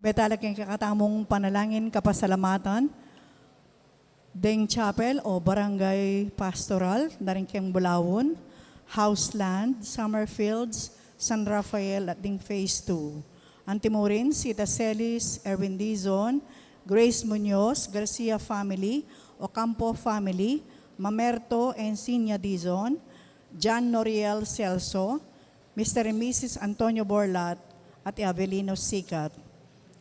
Petala king kekatamung panalangin kapasalamatan, deng chapel o barangay pastoral, na rin keng Bulaun, house land, Summerfields, San Rafael, at ding phase two. Antimurin, Sita Celis, Erwin Dizon, Grace Muñoz, Garcia family, Ocampo family, Mamerto, Encinia Dizon, John Noriel Celso, Mister and Missus Antonio Borlat, at Avelino Sikat.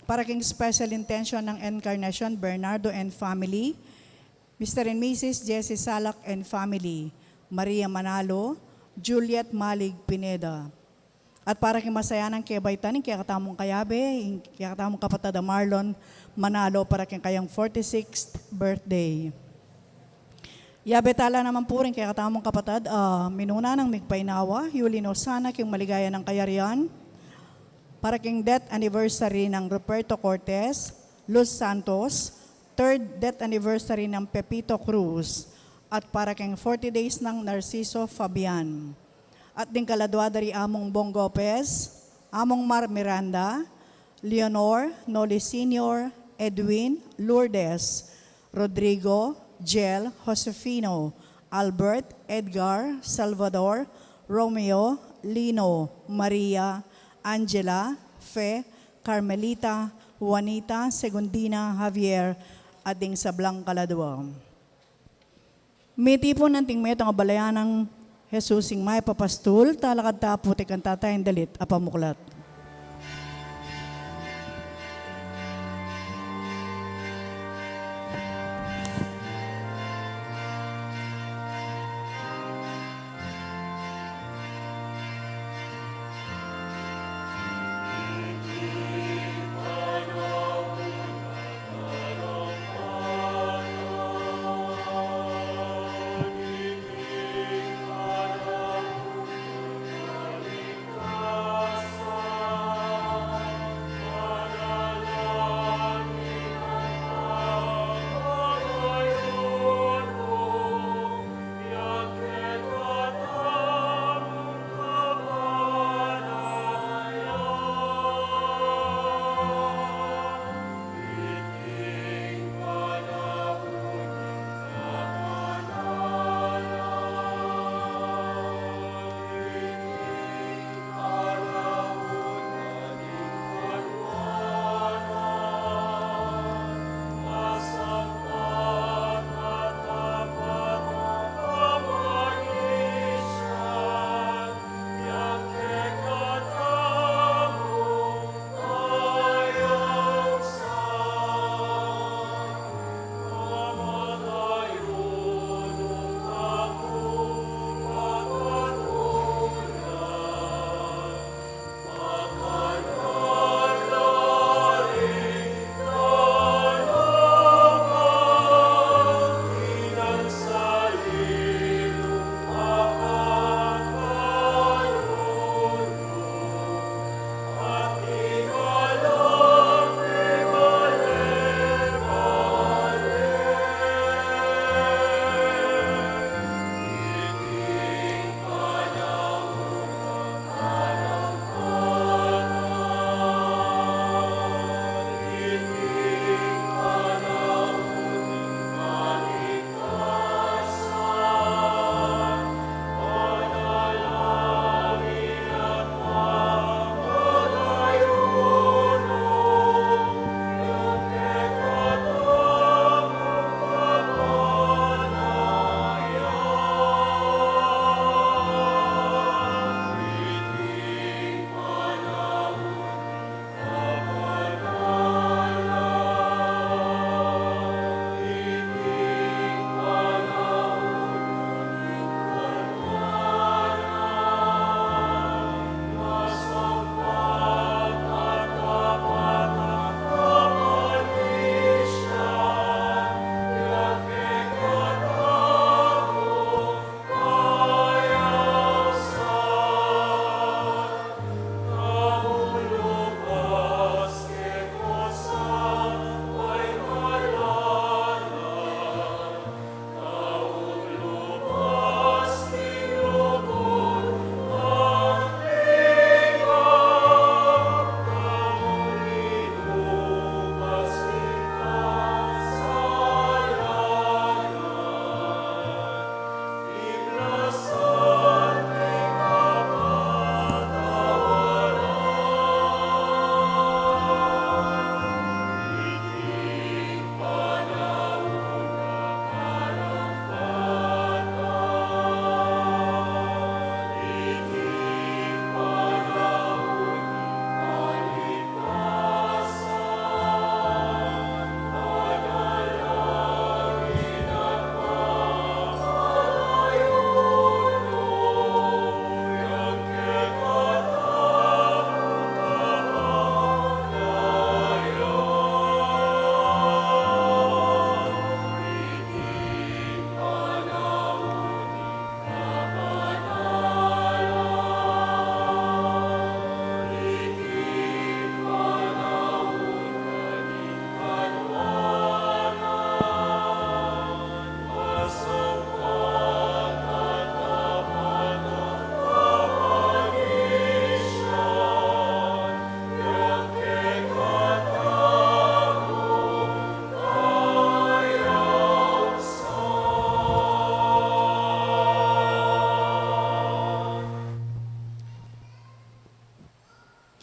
Para king special intention ng Encarnacion Bernardo and family, Mister and Missus Jesse Salak and family, Maria Manalo, Juliet Malig Pineda. At para king masayanang kebaitan ning kekatamung kayabe, ing kekatamung kapatad a Marlon Manalo para king kayang forty-sixth birthday. Yabe tala naman pu ring kekatamung kapatad, ah, minuna nang migpainawa, Yuli Nosana king maligaya nang kayarian, para king death anniversary ng Ruperto Cortez, Luz Santos, third death anniversary ng Pepito Cruz, at para king forty days ng Narciso Fabian. At ding kaladua da ri Among Bong Gopez, Among Mar Miranda, Leonor, Noli Senior, Edwin, Lourdes, Rodrigo, Jel, Josefino, Albert, Edgar, Salvador, Romeo, Lino, Maria, Angela, Fe, Carmelita, Juanita, Segundina, Javier, at ding sablang kaladua. Mitipun anting metung a balayan nang Jesus ing mayap a pastul, talakad ta pu king kanta tang dalit a pamuklat.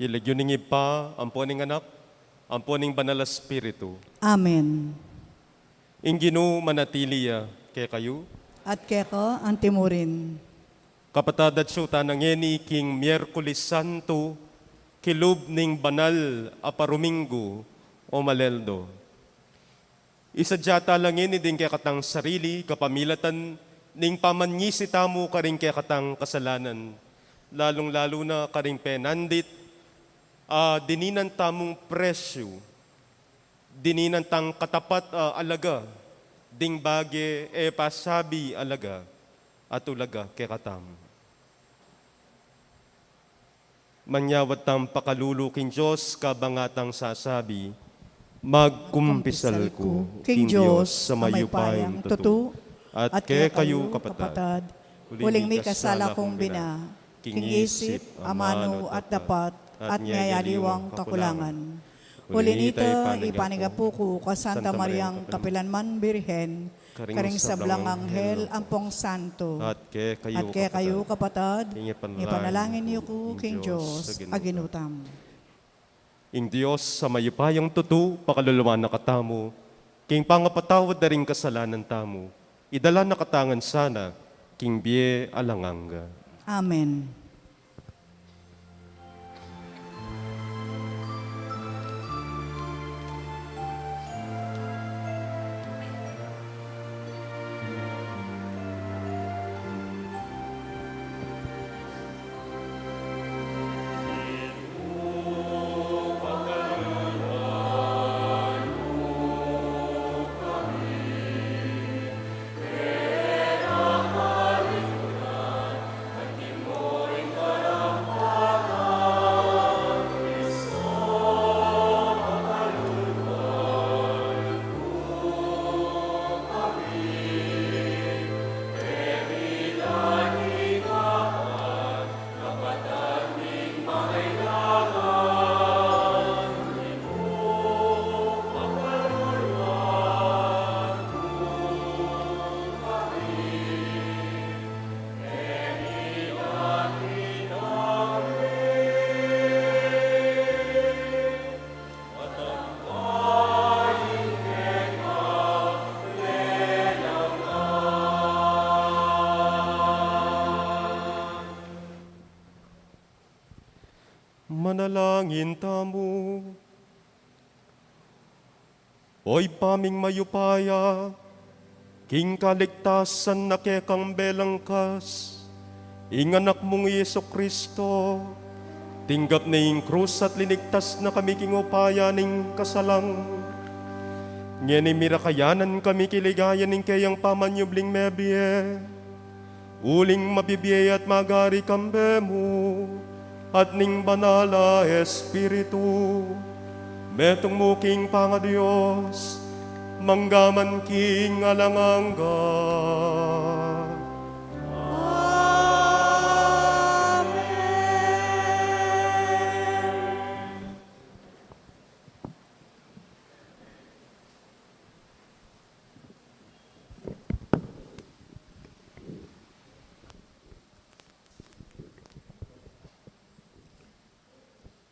King lagyu ning Ibpa, ampo ning Anak, ampo ning Banal a Espiritu. Amen. Ing Ginu manatili ya kekayu. At keka antimurin. Kapatad, atsu tana ngeni king Miyerkules Santo, kilub ning banal a paruminggu o Maleldo. Isadya ta la ngeni ding kekatang sarili kapamilatan ning pamanyisi tamu karing kekatang kasalanan, lalung-lalu na karing penandit a dininan tamung presyu, dininan tang katapat a alaga ding bage e pasabi alaga at ulaga kekatamu. Manyawad tang pakalulu king Dios, kabang atang sasabi, magkumpisal ku king Dios a mayupayang tutu, at kekayu kapatad, uling mikasala kung bina, king isip, amanu, at dapat, at king aliwang kakulangan. Uli nita, ipanigapu ku ka Santa Mariang kapilanman Birhen, karing sablang anghel ampong santo, at kekayu kapatad, ipanalangin yu ku king Dios a Ginu tamu. Ing Dios a mayupayang tutu pakaluluan na katamu, king pangapatawad da ring kasalanan tamu, idala na katamu ngan sana king bie alang angga. Amen. Manalangin tamu. O Ibpa ming mayupaya, king kaligtasan na kekang belangkas ing Anak mung Jesucristo, tinggap ne ing krus at linigtas na kami king upaya ning kasalang. Ngeni mirakayanan kami king ligaya ning keyang pamanyubling mebie. Uling mabibie at magari kambe mu, at ning Banal a Espiritu, metung mu king pangaDios, manggaman king alang angga. Amen.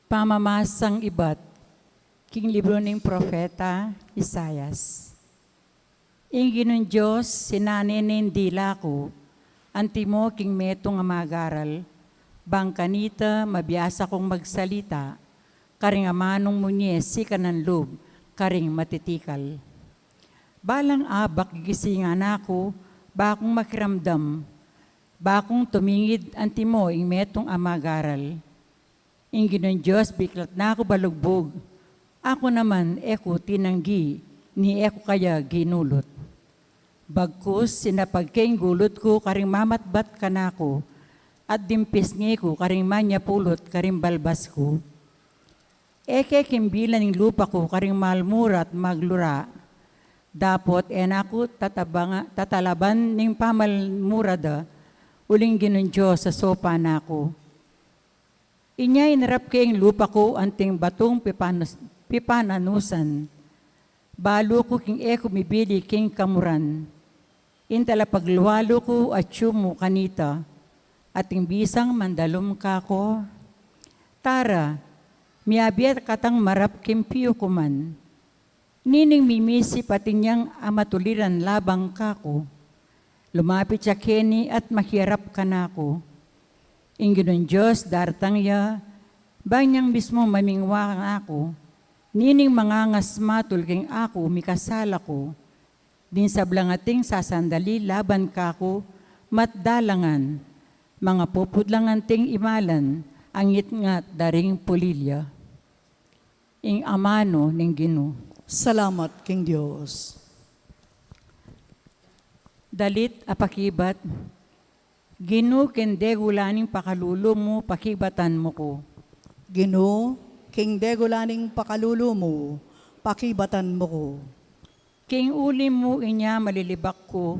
Pamamasang ibat king libru ning propeta Isaias. Ing Ginung Dios, sinane ne ing dila ku, antimo king metung a magaral, bang kanita mabiasa kung magsalita, karing amanung munye sikanan lub, karing matitikal. Balang abak gigisingan na ku, ba kung makiramdam, ba kung tumingid antimo ing metung a magaral. Ing Ginung Dios biklat na ku balugbug, aku naman e ku tinanggi, ni e ku kaya ginulut. Bagkus sinapag ke ing gulut ku karing mamatbat kanaku, at dimpisngi ku karing manyapulut karing balbas ku. E ke kimbilan ing lupa ku karing malmura at maglura. Dapot e na ku tatabanga-, tatalaban ning pamalmura da, uling Ginung Dios a sopan na ku. Inya inarap ke ing lupa ku anting batung pipanus-, pipananusan. Balu ku king e ku mibili king kamuran. Ing talapaglualu ku atyu mu kanita, at ing bisang mandalum kaku. Tara, Miabe katang marap king piukuman. Nining mimisi pati nyang amatuliran laban kaku. Lumapit ya keni at makiarap kanaku. Ing Ginung Dios daratang ya, bang yang mismu mamingwa kanaku. Nining mangangas matul king aku mikasala ku. Ding sablang ating sasandali laban kaku, matdalangan, mangapupudlangan ting imalan, angit-ngat da ring pulilya. Ing amanu ning Ginu. Salamat king Dios. Dalit a pakibat. Ginu, king degula ning pakalulu mu, pakibatan mu ku. Ginu, king degula ning pakalulu mu, pakibatan mu ku. King uli mu inya malilibak ku,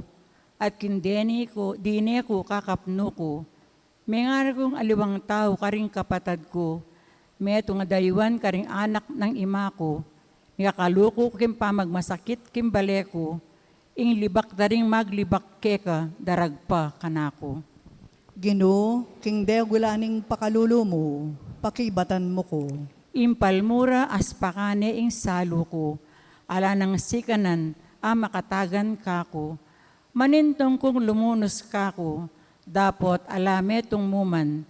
at king deni ku, dine ku kakapnu ku, mengaral kung aliwang tau karing kapatad ku, metung a dayuan karing anak nang ima ku, mikakaluku ku king pamagmasakit king bale ku, ing libak da ring maglibak keka daragpa kanaku. Ginu, king degula ning pakalulu mu, pakibatan mu ku. Ing palmura aspakane ing salu ku, ala nang sikanan a makatagan kaku. Manintong kung lumunus kaku, dapot ala metung muman,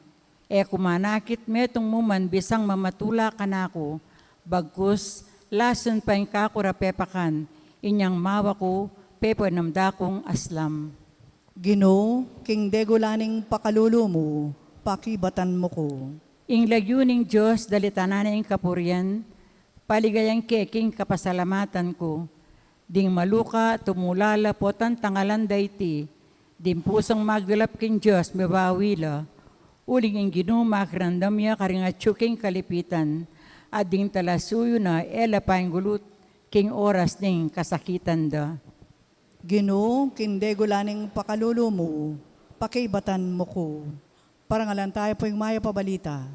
e ku manakit metung muman bisang mamatula kanaku, bagkus lasun pa ing kaku ra pepakan, inyang mawa ku, pepenam da kung aslam. Ginu, king degula ning pakalulu mu, pakibatan mu ku. Ing lagyu ning Dios, dalitanan na ing kapurian, paligayan ke king kapasalamatan ku. Ding maluka, tumula la, potang tangalan da iti, ding pusung magdulap king Dios, mibawi la. Uling ing Ginu makiramdam ya karing atyu king kalipitan, at ding talasuyu na e la panggulut king oras ning kasakitan da. Ginu, king degula ning pakalulu mu, pakibatan mu ku. Parangalan tayu pu ing mayap a balita.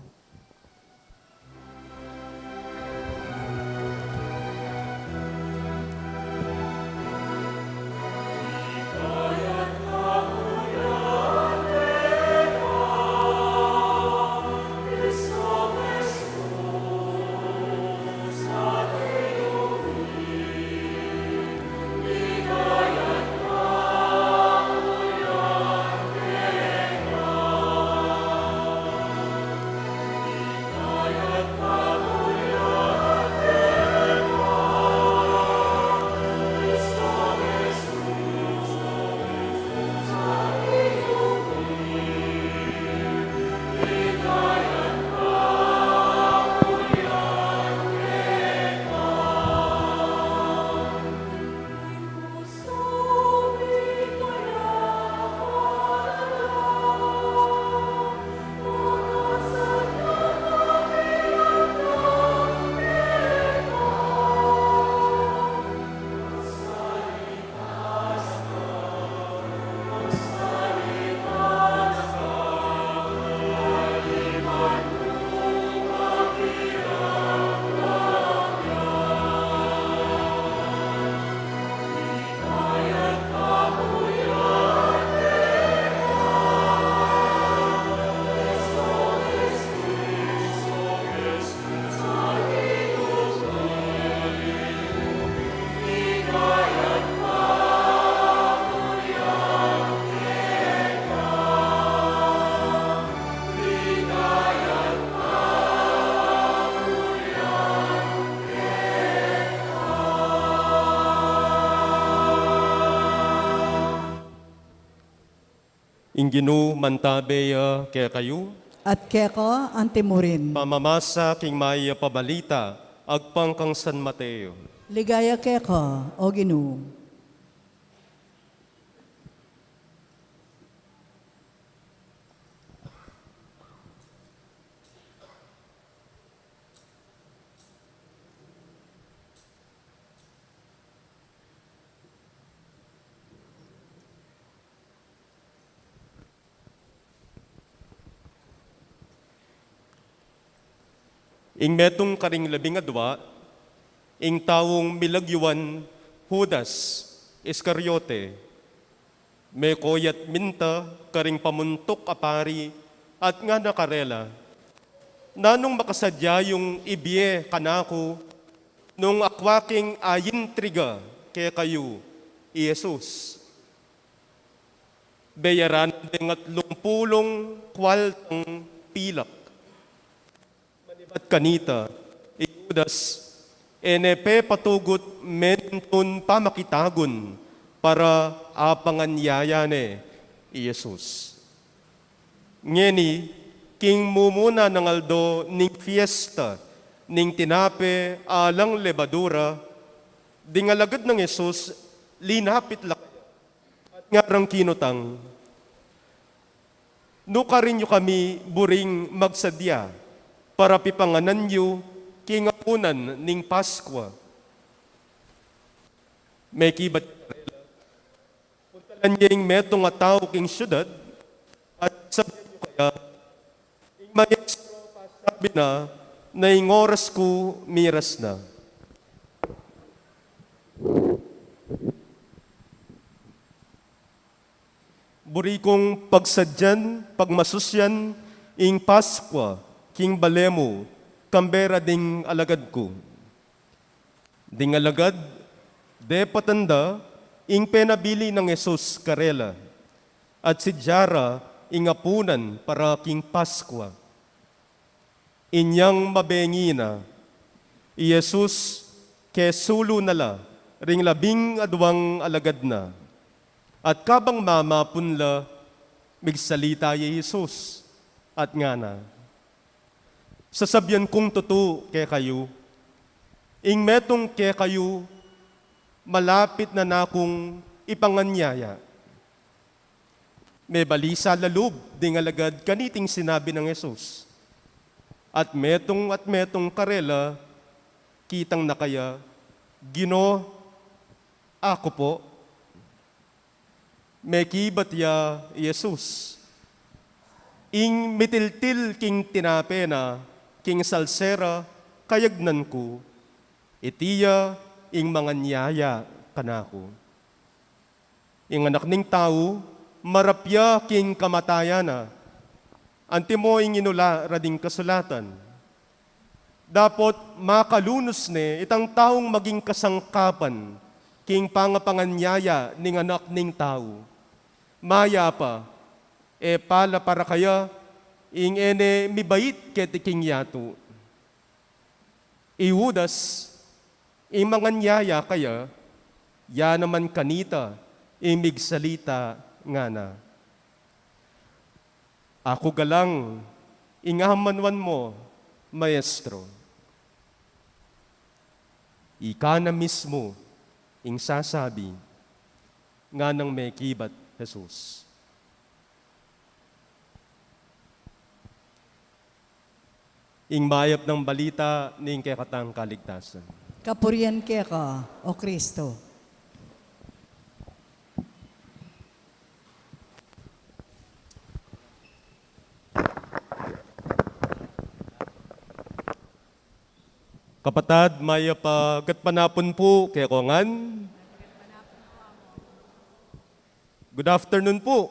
Ing Ginu mantabe ya kekayu. At keka antimurin. Pamamasa king mayap a balita agpang kang San Mateo. Ligaya keka, O Ginu. Ing metung karing labing adua, ing taung milagyuan Judas Iscariote, meko ya't minta karing pamuntuk a pari at ngana karela, Nanung makasadya yung ibie kanaku nung akwa king aintriga kekayu i Jesus? Beyaran deng atlung pulung kwaltang pilak. Manibat kanita, i Judas, e ne pepatugut menintun pamakitagun para apanganyaya ne i Jesus. Ngeni, king mumuna nang aldo ning fiesta ning tinape alang lebadura, ding alagad nang Jesus linapit la kaya at ngarang kinutang, "Nukarin yu kami buring magsadya para pipanganan yu king apunan ning Paskwa?" Mekibat karela, "Puntalan ye ing metung a tau king siudad at sabian yu kaya, ing Maestro pasabi na na ing oras ku miras na." Buri kung pagsadyan, pagmasusyan ing Paskwa king bale mu, kambe ra ding alagad ku. Ding alagad, depatan da ing penabili nang Jesus karela, at sidya ra ing apunan para king Paskwa. Inyang mabengi na, i Jesus kesulu na la ring labing adwang alagad na. At kabang mamapun la, migsalita ya i Jesus at ngana, "Sasabian kung tutu kekayu, ing metung kekayu malapit na nakung ipanganyaya." Mebalisa la lub ding alagad kaniting sinabi nang Jesus. At metung at metung karela, kitang na kaya, "Ginu, aku pu." Mekibat ya i Jesus, "Ing mitiltil king tinape na king salsera kayagnan ku, iti ya ing manganyaya kanaku." Ing Anak ning Tau marapia king kamatayan na. Antimo ing inula ra ding kasulatan. Dapot makalunus ne itang taung maging kasangkapan king pangapanganyaya ning Anak ning Tau. Mayapa e pala para kaya ing e ne mibait keti king yatu. I Judas, ing manganyaya kaya, ya naman kanita ing migsalita, ngana, "Aku galang ing amanuan mu, Maestro." "Ika na mismu ing sasabi," nganang mekibat Jesus. Ing mayap nang balita ning kekatang kaligtasan. Kapurian keka, O Kristo. Kapatad, mayap a gatpanapun pu kekongan. Good afternoon pu.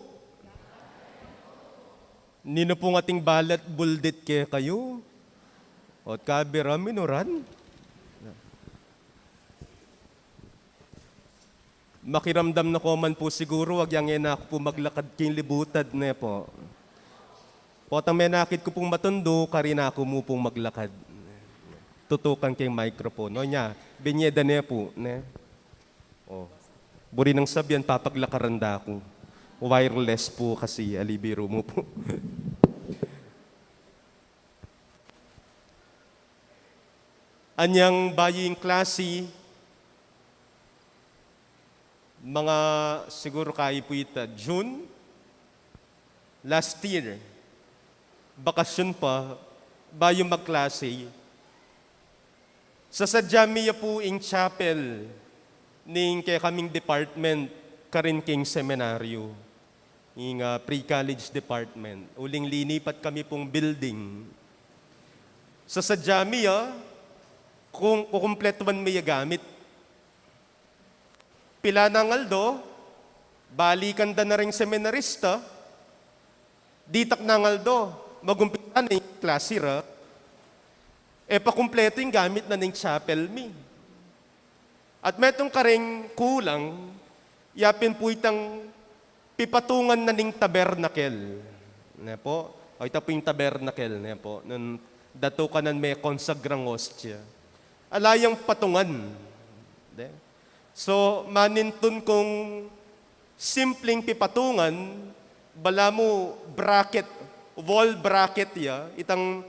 Ninu pung ating balat buldit kekayu? Ot kabira minuran? Makiramdam na ko man pu siguru, agyang e na ku pu maglakad king libutad, ne pu? Potang menakit ku pung matundu, karin na ku mu pung maglakad. Tutukan king microphone. O nya, binye da ne pu, ne? O. Buri nang sabian, papaglakaran da ku. Wireless pu kasi, ali biru mu pu. Anyang bayu ing klasi, mga siguru kayi pu ita, June last year, bakasyun pa, bayu magklasi. Sasadya mi ya pu ing chapel ning kekaming department karin king seminaryo. Ing, ah, pre-college department. Uling linipat kami pung building. Sasadya mi ya, kung kukumpletuan mi ya gamit. Pila nang aldo, balikan da na ring seminarista, ditak nang aldo, magumpisa na ing klasi ra, E pakumpletu ing gamit na ning chapel mi. At metung kareng kulang, yapin pu itang pipatungan na ning tabernakel. Ne po? O ita pu ing tabernakel, ne po? Nung datu ka nang me konsagrang ostia. Ala yang patungan. De? So, manintun kung simpleng pipatungan, balamu bracket, wall bracket ya, itang,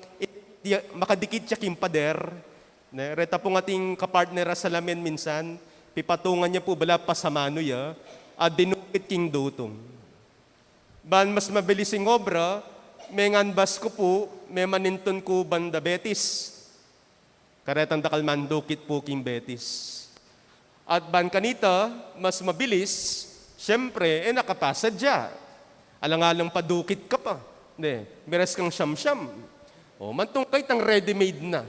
ya, makadikit ya king pader, ne? Reta pung ating kapartner a salamin minsan, pipatungan ya pu bala pasamanu ya, a dinukit king dutung. Ban mas mabilis ing obra, menganbas ku pu, memanintun ku banda Betis. Karetang dakal mandukit pu king Betis. At ban kanita, mas mabilis, siyempre, e nakapasa dia. Alang-alang padukit ka pa. Ne, miras kang siyam-siyam. O, mantung ka itang ready-made na.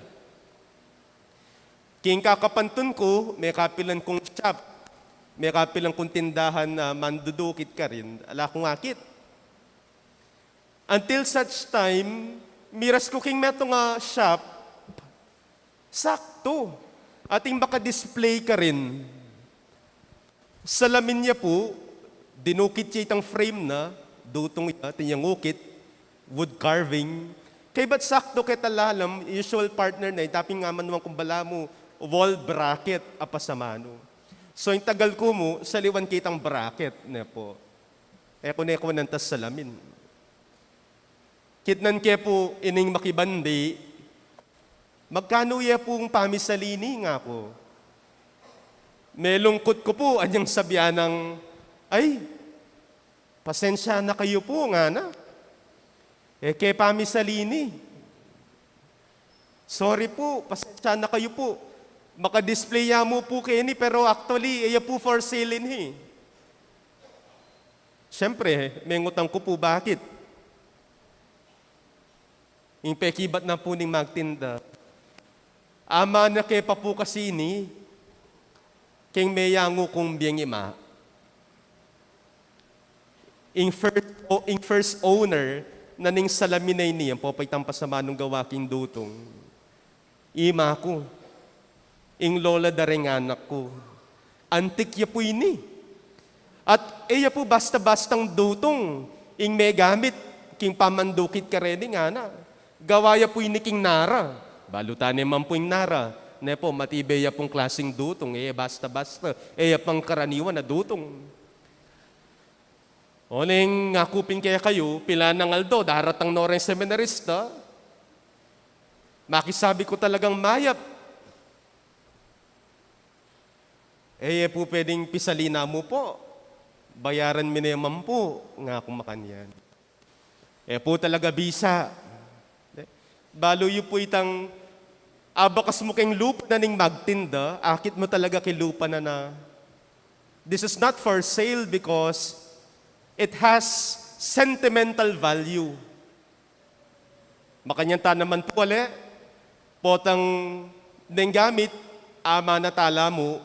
King kakapantun ku, me kapilan kung shop, me kapilan kung tindahan na mandudukit karin, ala kung akit. Until such time, miras ku king metung a shop, saktu. Ating maka-display karin. Salamin ya pu, dinukit ya itang frame na, dutung ya, atin yang ukit, wood carving. Kaybat saktu keta lalam, usual partner na, itapin nga manuan kung balamu, wall bracket, a pasamanu. So, ing tagal ku mu, saliwan kitang bracket, ne po. E ku ne kuanan tas salamin. Kitnan ke pu ining makibandi, "Magkanu ye pung pamisali ni?" ngaku. Melungkut ku pu, anyang sabian nang, "Ay, pasensya na kayu pu," ngana. "E ke pamisali ni." "Sorry pu, pasensya na kayu pu. Maka-display ya mu pu keni, pero actually, e ya pu for sale ini." Siyempre, mengutang ku pu, "Bakit?" Ing pekibat na pu ning magtinda, "Amana ke pa pu kasi ini, keng meyangu kung bieng ima." Ing first, o, ing first owner na ning salamin a ini, ampo pa itang pasamanung gawa king dutung, ima ku, ing lola da reng anak ku. Antik ya pu ini. At e ya pu basta-bastang dutung ing megamit king pamandukit kareni, ngana. Gawa ya pu ini king Nara. Balu ta ne man pu ing Nara. Ne po, matibe ya pung klasing dutung, e ya basta-basta, e ya pangkaraniwan a dutung. Oneng aku pin kekayu, pilan nang aldo, daratang no reng seminarista. Makisabi ku talagang mayap. "E ye pu pwedeng pisali na mu pu. Bayaran mi ne man pu," ngaku makanyan. "E pu talaga bisa." Balu yu pu itang abakas mu keng lupa na ning magtinda, akit mu talaga keng lupa na na. This is not for sale because it has sentimental value. Makanyan ta naman pu, ale, potang deng gamit, amana tala mu,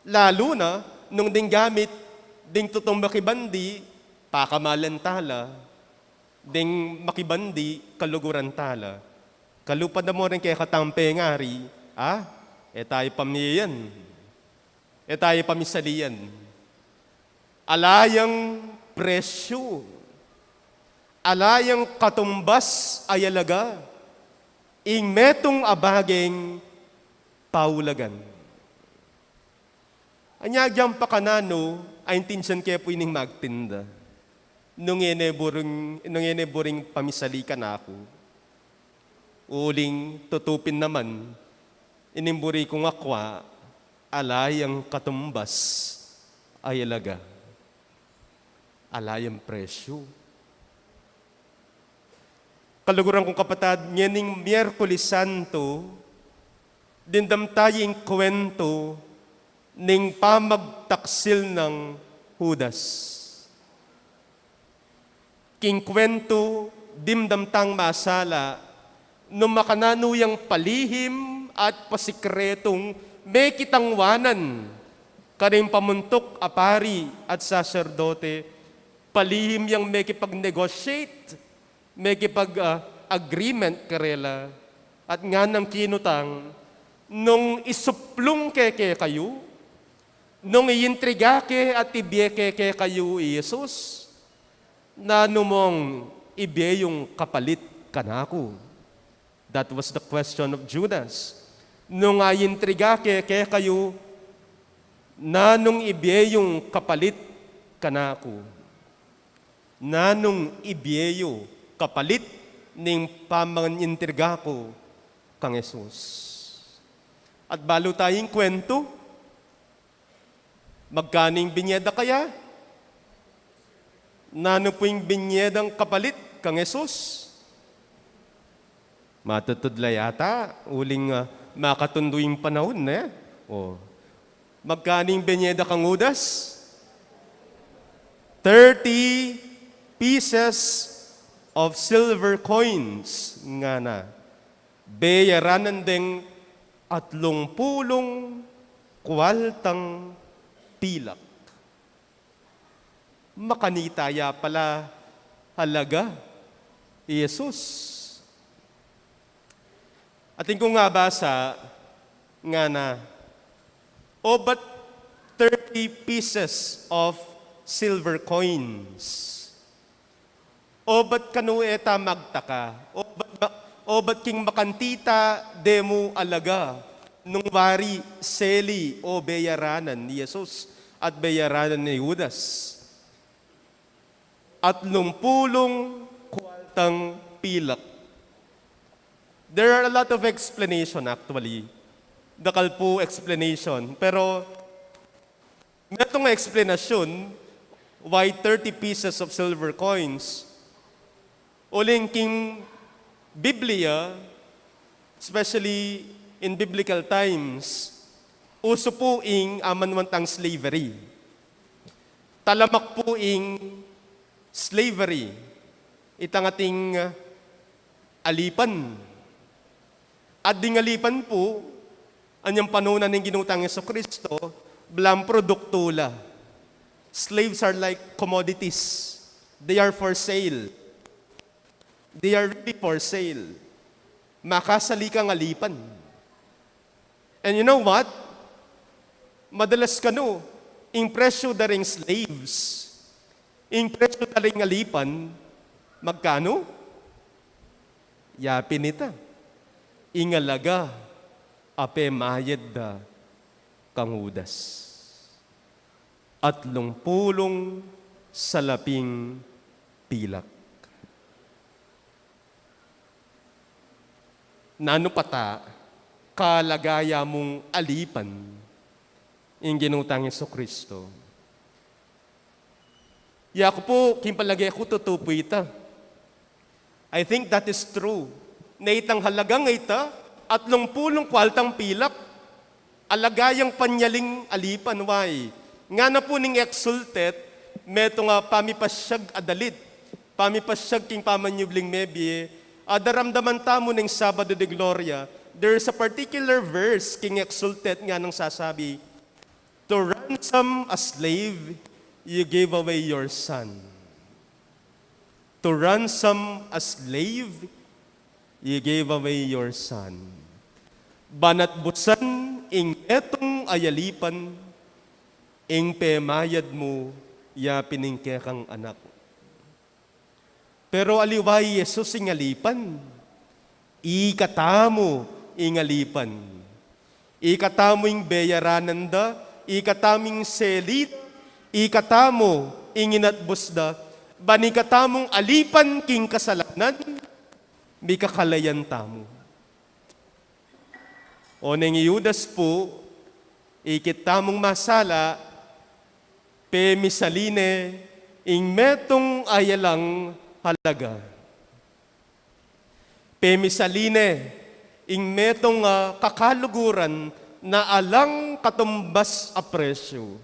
lalu na nung deng gamit, deng tutung makibandi, pakamalan tala, deng makibandi, kaluguran tala. Kalupa da mu reng kekatang pengari, a? E tayu pamiyan. E tayu pamisalian. Ala yang presyu, ala yang katumbas a yalaga, ing metung a bageng paulagan. Anya agyang pakananu, aintindian ke pu ining magtinda. Nung e ne buring, nung e ne buring pamisali kanaku. Uling tutu pin naman, ining buri kung akwa, ala yang katumbas a yalaga. Ala yang presyu. Kaluguran kung kapatad, ngening Miyerkules Santo, dimdam tayu ing kwentu ning pamagtaksil nang Judas. King kwentu, dimdam tang masala, nung makananu yang palihim at pasikretung mekitang wanan karing pamuntuk a pari at saserdote, palihim yang mekipag-negotiate, mekipag, ah, agreement karela. At nganang kinutang, nung isuplung ke kekayu, nung iintriga ke at ibie ke kekayu i Jesus, nanu mung ibie yung kapalit kanaku? That was the question of Judas. Nung aintriga ke kekayu, nanung ibie yung kapalit kanaku? Nanung ibie yu kapalit ning pamangintriga ku kang Jesus? At balu tayung kwentu, magkaning binie da kaya? Nanu pu ing binie dang kapalit kang Jesus? Matutud la yata, uling, ah, makatundu ing panaun, ne? O. Magkaning binie da kang Judas? Thirty pieces of silver coins, ngana. Beyaranan deng atlung pulung kwaltang pilak. Makanita ya pala halaga i Jesus. Atin kung mabasa, ngana, "O, ba't thirty pieces of silver coins? O, ba't kanu e ta magtaka? O, ba't, ba, o, ba't king makantita de mu alaga nung wari seli o beyaranan ni Jesus at beyaranan ni Judas? Atlung pulung kwaltang pilak." There are a lot of explanation actually. Dakal pu explanation. Pero metung a explanation why thirty pieces of silver coins. Uling king Biblia, especially in biblical times, usu pu ing amanwan tang slavery. Talamak pu ing slavery, itang ating, ah, alipan. At ding alipan pu, anyang panunan ning Ginu tang Jesucristo, blang produktu la. Slaves are like commodities. They are for sale. They are really for sale. Makasali kang alipan. And you know what? Madalas kanu, ing presyu da ring slaves, ing presyu da ring alipan, magkanu? Ya pin ita, ing alaga a pemayad da kang Judas. Atlung pulung salaping pilak. Nanu pa ta, kalagaya mung alipan ing Ginu tang Jesucristo? Yaku pu, king palage ku tutu pu ita. I think that is true. Na itang halagang ita, atlung pulung kwaltang pilak, alaga yang panyaling alipan, why? Ngana pu ning exultet, metung a pamipasyag a dalit, pamipasyag king pamanyubling mebie, a daramdaman tamu ning Sabado de Gloria, there is a particular verse king exultet nganang sasabi, "To ransom a slave, you gave away your son." To ransom a slave, you gave away your son. Banatbusan ing metung a alipan, ing pemayad mu, ya pin ing kekang anak. Pero aliwa i Jesus ing alipan. Ikatamu ing alipan. Ikatamu ing beyaranan da, ikatamu ing seli da, ikatamu ing inatbus da, ban ikatamung alipan king kasalanan, mikakalayan tamu. Oneng i Judas pu, ikit tamung masala, pemisali ne ing metung a yalang halaga. Pemisali ne ing metung a kakaluguran na alang katumbas a presyu,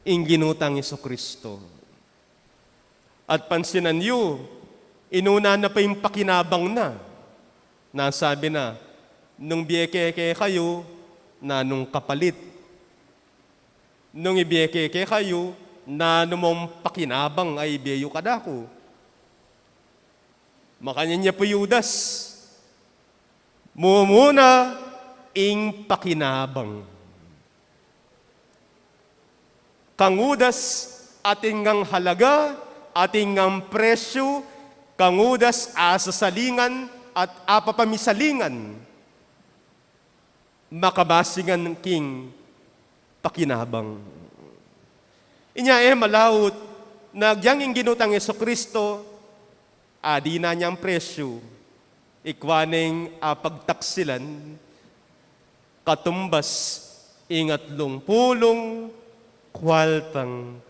ing Ginu tang Jesucristo. At pansinan yu, inuna na pa ing pakinabang na. Nasabi na, "Nung bie ke kekayu, nanung kapalit? Nung ibie ke kekayu, nanu mung pakinabang a ibie yu kanaku?" Makanyan ya pu i Judas, Mumuna ing pakinabang. Kang Judas, atin ngang halaga, atin ngang presyu, kang Judas asasalingan at apapamisalingan, makabasingan king pakinabang. Inya e malaut, na agyang ing Ginu tang Jesucristo, adi na nyang presyu, ikwa neng apagtaksilan, katumbas ing atlung pulung kwaltang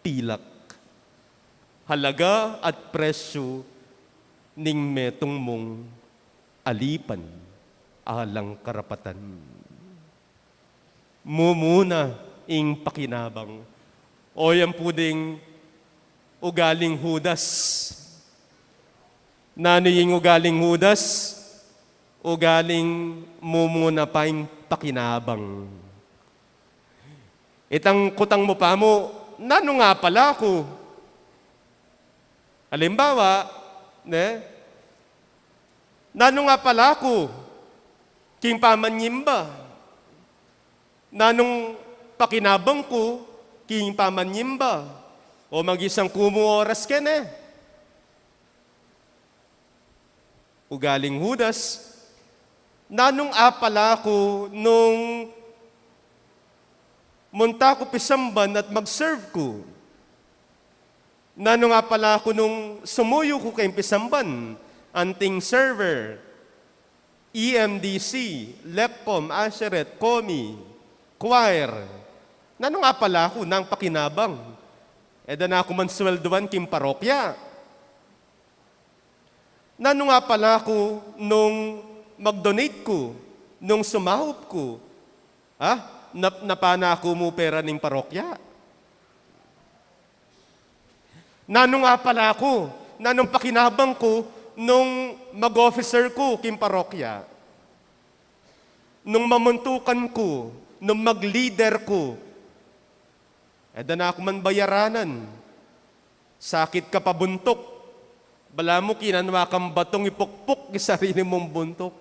pilak. Halaga at presyu ning metung mung alipan alang karapatan. Mumuna ing pakinabang. O yan pu ding ugaling Judas. Nanu ing ugaling Judas? Ugaling mumuna pa ing pakinabang. Itang kutang mu pa mu, nanu nga pala ku? Alimbawa, ne? Nanu nga pala ku king pamanyimba? Nanung pakinabang ku king pamanyimba? O mag-isang ku mu oras kene? Ugaling Judas, nanung apala ku nung munta ku pisamban at mag-serve ku? Nanung apala ku nung sumuyu ku king pisamban, anting server, E M D C, lepcom, usheret, komi, choir? Nanung apala ku nang pakinabang? E da na ku man swelduan king parokya. Nanu nga pala ku nung mag-donate ku, nung sumaup ku? Ha? Nap-, napana ku mu pera ning parokya? Nanu nga pala ku, nanung pakinabang ku nung mag-officer ku king parokya? Nung mamuntukan ku, nung mag-leader ku? E da na ku man bayaranan. Sakit ka pa buntuk. Balamu kinanwa kang batong ipukpuk king sarili mung buntuk.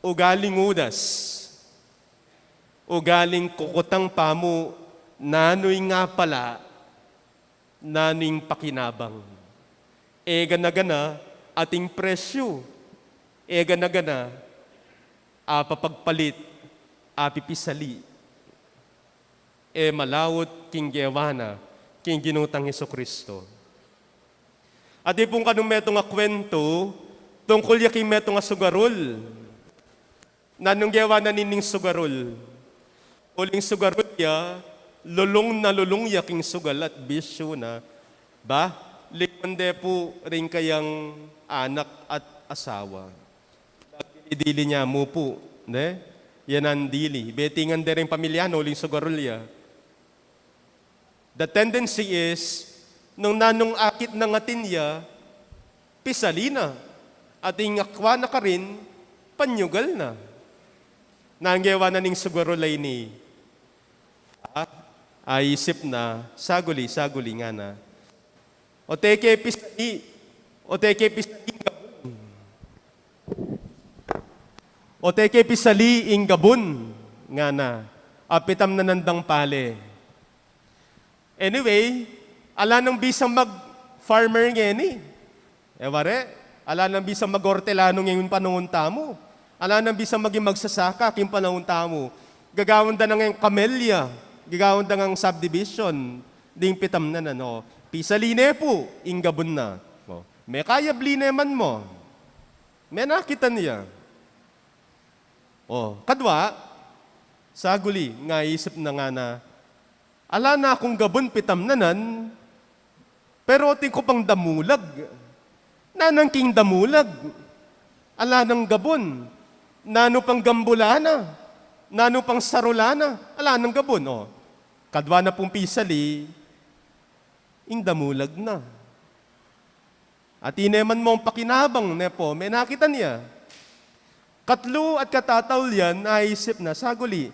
Ugaling Judas. Ugaling kukutang pa mu, nanu ing apala, nanu ing pakinabang. E gana-gana ating presyu. E gana-gana apapagpalit, apipisali. E malaut king gewa na king Ginu tang Jesucristo. At ipung kanung metung a kwentu tungkul ya king metung a sugarul. Nanung gewa na nining sugarul? Uling sugarul ya, lulung na lulung ya king sugal at bisyu na. Ba, lingwan de pu ring kayang anak at asawa. Dili-dili nya mu pu, ne? Yan ang dili. Betingan de ring pamilya na uling sugarul ya. The tendency is, nung nanung akit na ing atin ya, pisali na. At ing akwa na karin, panyugal na. Nanu ing gewa na ning sugarul a ini? A, aisip na, saguli, saguli ngana. O teke pisali, o teke pisali ing gabun. O teke pisali ing gabun, ngana. Apitam na nandang pale. Anyway, ala nang bisang mag-farmer ngeni. E ware, ala nang bisang mag-ortelano ngeni king panaun tamu. Ala nang bisang maging magsasaka king panaun tamu. Gagawan da na ngeng kamelya, gagawan da ngang subdivision, ding pitamnanan, o. Pisali ne pu, ing gabun na. O, mekayabli ne man mu. Menakitan ya. O, kadwa, saguli, nga isip na ngana, ala na kung gabun pitamnanan, pero atin ku pang damulag. Nanung king damulag? Ala nang gabun. Nanu pang gambulan na? Nanu pang sarulan na? Ala nang gabun, o. Kadwa na pung pisali, ing damulag na. Atin ne man mung pakinabang, ne pu, menakitan ya. Katlu at katataul yan, aisip na, saguli.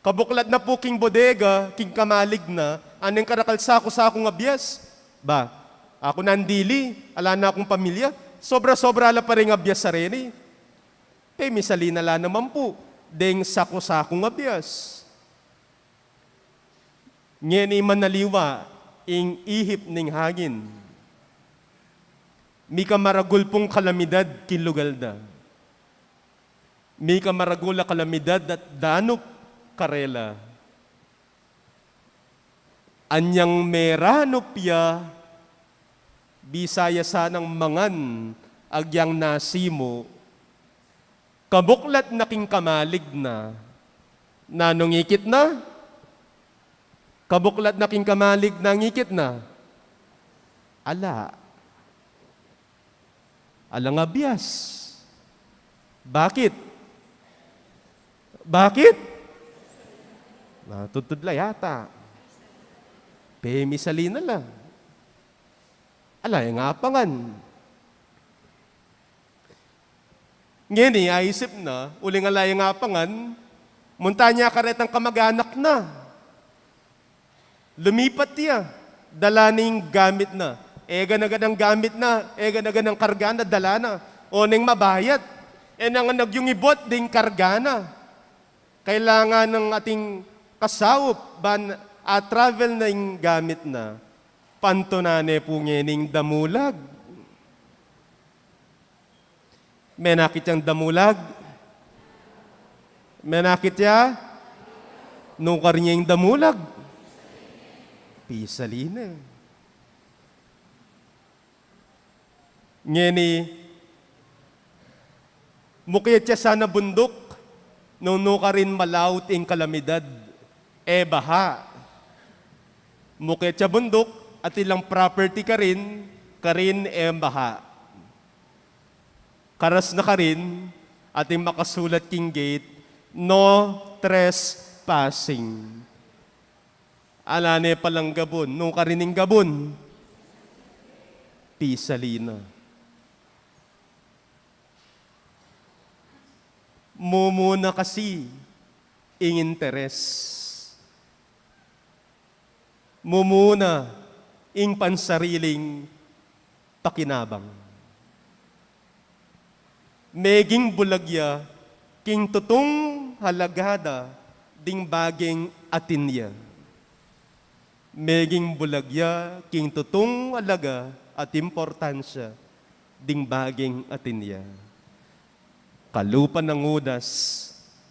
Kabuklat na pu king bodega, king kamalig na, aneng karakal saku-sakung abias? Ba, aku nang dili, ala na kung pamilya, Sobra-sobra la pa ring abias a reni. Pemisalin na la naman pu deng saku-sakung abias. Ngeni manaliwa ing ihip ning hangin. Mika maragul pung kalamidad king lugal da. Mika maragul a kalamidad at danup karela. Anyang meranup ya, bisa ya sanang mangan agyang nasimu, kabuklat na king kamalig na. Nanung ikit na? Kabuklat na king kamalig na, ngikit na? Ala. Alang abias. Bakit? Bakit? Natudtud la yata. Pemisalin na la. Ala yang apangan. Ngeni, aisip na, uling ala yang apangan, munta ne karetang kamag-anak na. Lumipat ya, dala ning gamit na. E gana-ganang gamit na, e gana-ganang karga na, dala na. O neng mabayat, e na ngan agyung ibot ding karga na. Kailangan nang ating kasaup, ban a-travel na ing gamit na. Pantunan ne pu ngening damulag. Menakit yang damulag? Menakit ya? Nukarin ya ing damulag? Pisalin ne. Ngeni, mukyat ya sana bunduk, nung nukarin malaut ing kalamidad, e baha. Mukyat ya bunduk, atin lang property karin, karin e baha. Karas na karin, atin makasulat king gate, "No trespassing." Ala ne palang gabun, nukarin ing gabun, pisalin na. Mumuna kasi ing interes. Mumuna ing pansariling pakinabang. Meging bulag ya king tutung alaga da ding baging atin ya. Meging bulag ya king tutung alaga at importansya ding baging atin ya. Kalupa nang Judas,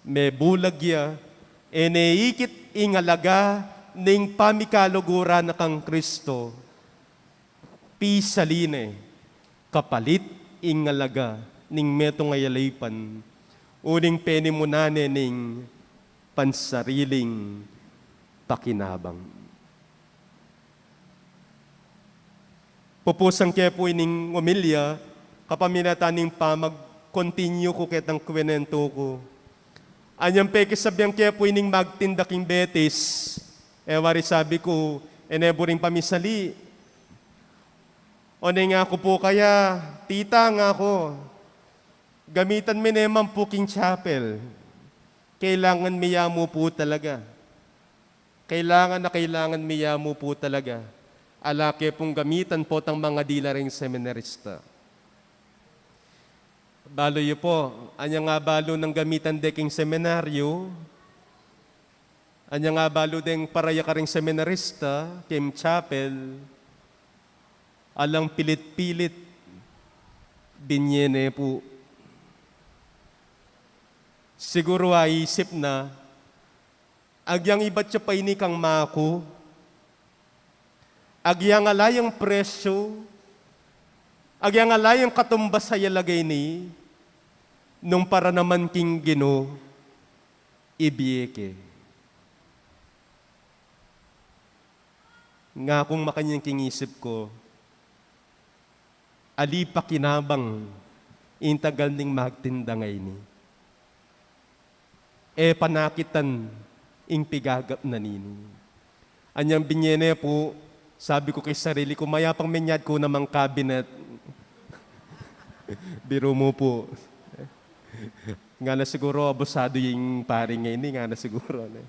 mebulag ya, e ne ikit ing alaga ning pamikaluguran na kang Kristo. Pisalin ne, kapalit ing alaga ning metung a yalipan, uling penimunan ne ning pansariling pakinabang. Pupusan ke pu ining omilya, kapamilatan ning pamag-continue ku ketang kwentu ku. Anyang pekisabian ke pu ining magtinda king Betis, e wari sabi ku, e ne buring pamisali. O ne ngaku pu kaya, "Tita," ngaku, "gamitan mi ne man pu king chapel. Kailangan mi ya mu pu talaga. Kailangan na kailangan mi ya mu pu talaga. Ala ke pung gamitan potang mangadi la ring seminarista." Balu yu pu, anyang abalu nang gamitan de king seminaryu, anyang abalu deng paraya karing seminarista king chapel, alang pilit-pilit, binye ne pu. Siguru aisip na, agyang ibat ya pa ini kang maku, agyang ala yang presyu, agyang ala yang katumbas a yalagay ini, nung para naman king Ginu, ibie ke. Ngakung makanyan king isip ku, ali pakinabang ing tagal ning magtinda ngeni. E panakitan ing pigagap na nini. Anyang binye ne pu, sabi ku king sarili ku, mayapang menyad ku namang cabinet. Biru mu pu. Ngana siguru, abusadu ing pari ngeni, ngana siguru, ne?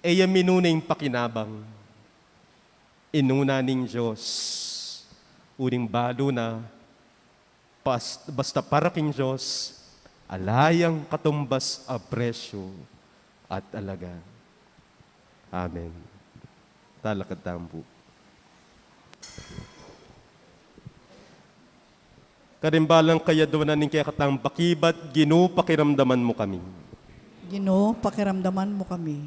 E ya minuna ing pakinabang. Inuna ning Dios. Uling balu na, pas-, basta para king Dios, ala yang katumbas a presyu at alaga. Amen. Talakad tamu pu. Karing balang kayaduanan ning kekatang bakibat, Ginu, pakiramdaman mu kami. Ginu, pakiramdaman mu kami.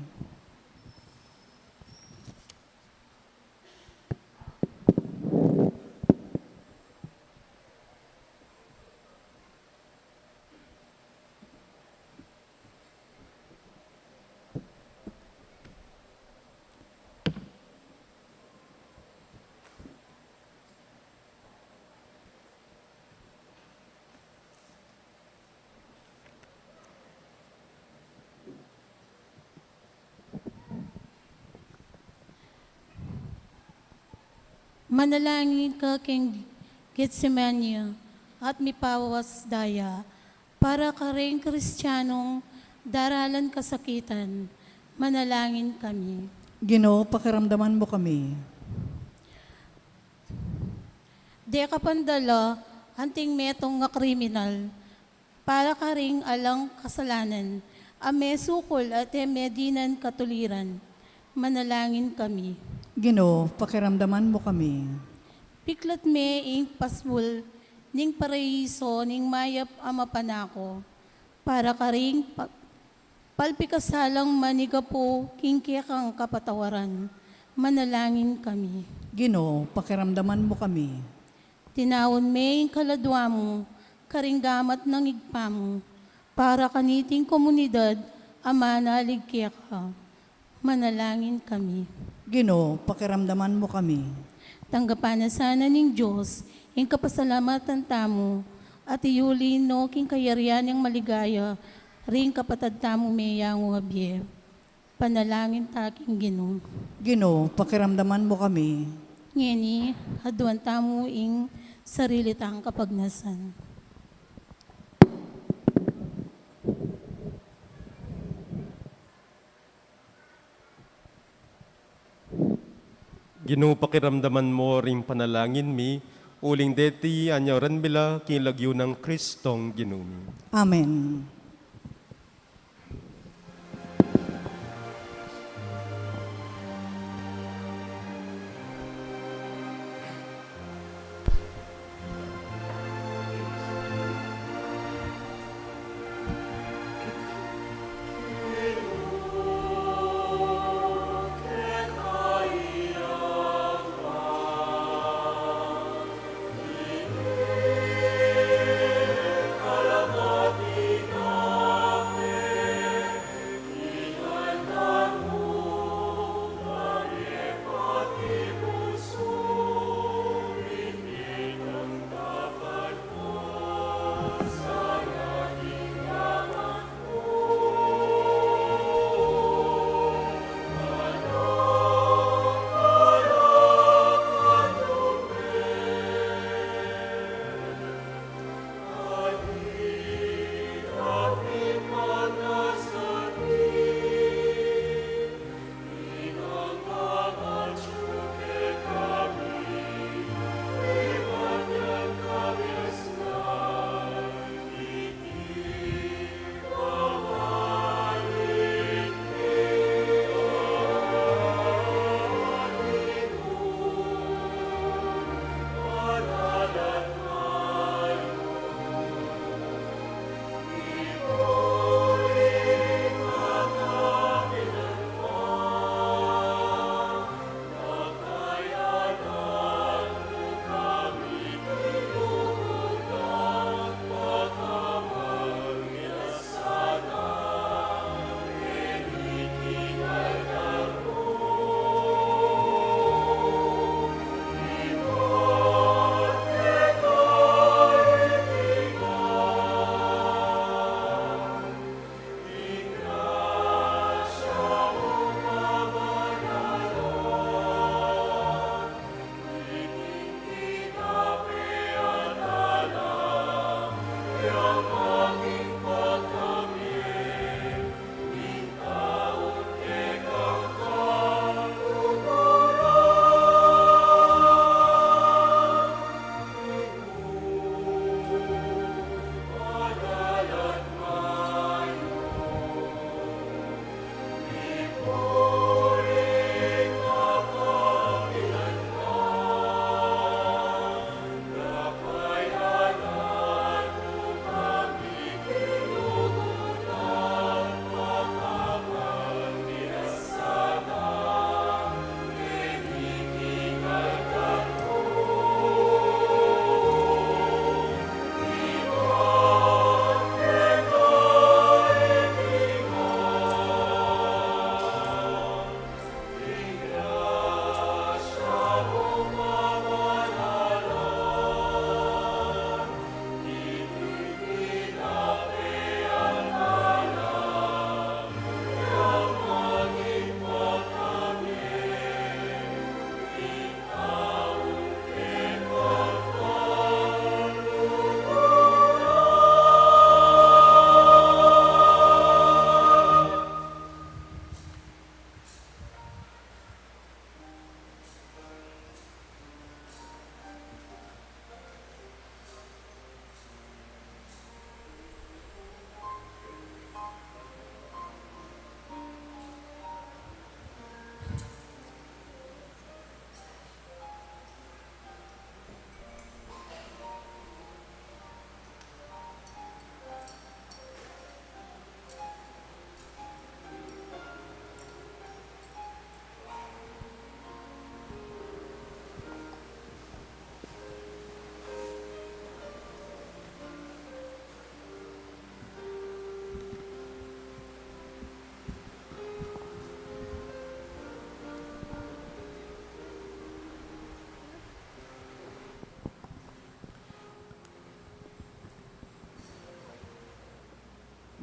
Manalangin ka king Getsemani at mipawas daya para karing Kristianong daralan kasakitan. Manalangin kami. Ginu, pakiramdaman mu kami. Deka pandala anting metung a kriminal para karing alang kasalanan a mesukul at e me dinan katuliran. Manalangin kami. Ginu, pakiramdaman mu kami. Piklat me ing pasbul ning paraiso ning mayap a mapanako para karing pa-, palpikasalang manigapu king kekang kapatawaran. Manalangin kami. Ginu, pakiramdaman mu kami. Tinaun me ing kaladua mu karing gamat nang Ibpa mu para kaniting komunidad a manalig keka. Manalangin kami. Ginu, pakiramdaman mu kami. Tanggapan na sana ning Dios ing kapasalamatan tamu at iyuli no king kayarian yang maligaya ring kapatad tamu meyang Javier. Panalangin ta king Ginu. Ginu, pakiramdaman mu kami. Ngeni, aduan tamu ing sarili tang kapagnasan. Ginu, pakiramdaman mu ring panalangin mi, uling deti anyaran mi la king lagyu nang Kristong Ginu mi. Amen.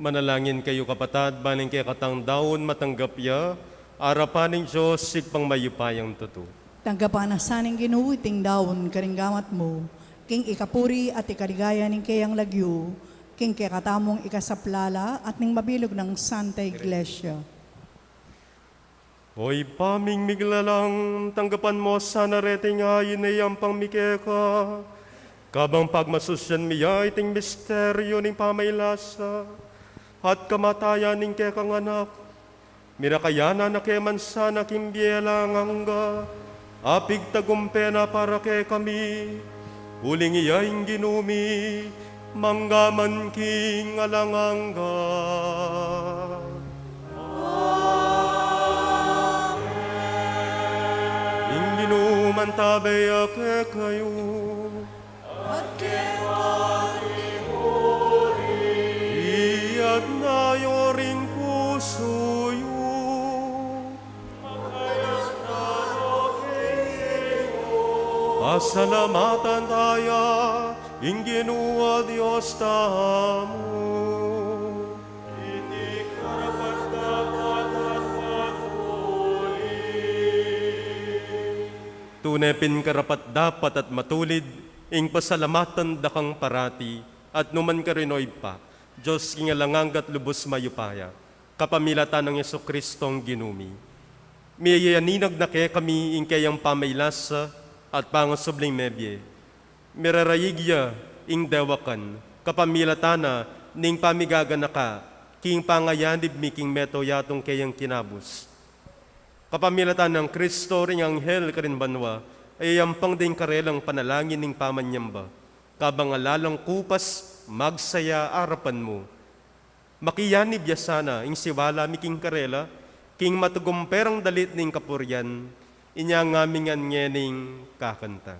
Manalangin kayu, kapatad, ban ing kekatang daun matanggap ya arapan ning Dios Ibpang mayupayang tutu. Tanggapan na sa ning Ginu iting daun karing gamat mu, king ikapuri at ikaligaya ning keyang lagyu, king kekatamung ikasaplala at ning mabilug nang Santa Iglesia. O Ibpa ming miglalang, tanggapan mu sana reting ain a iyampang mi keka, kabang pagmasusyan mi ya iting misteryu ning pamaylasa at kamatayan ning kekang Anak. Mirakayanan na ke man sana king bie alang angga, a pigtagumpe na para kekami, uling iya ing Ginu mi, mangga man king alang angga. Amen. Ing Ginu mantabe ya kekayu. At keka rin. Iyatas yu ring pusu yu. Pasalamatan taya ing Ginu a Dios tamu. Iti karapat-dapat at matulid. Tune pin karapat-dapat at matulid ing pasalamatan da kang parati at nu man karin, o Ibpa, Dios king alang angga at lubus mayupaya, kapamilatan nang Jesucristong Ginu mi. Miyayaninag na kekami ing keyang pamaylasa at pangasubling mebie. Miraraig ya ing dewakan, kapamilatan na ning pamigaganaka king pangayanib mi king meto yatung keyang kinabus. Kapamilatan nang Cristo ring anghel karin banua, iyampang da ing karelang panalangin ning pamanyamba, kabang ala lang kupas magsaya arapan mu. Makiyanib ya sana ing siwala mi king karela, king matagumpe rang dalit ning kapurian. Inya ngaming ngening kakanta.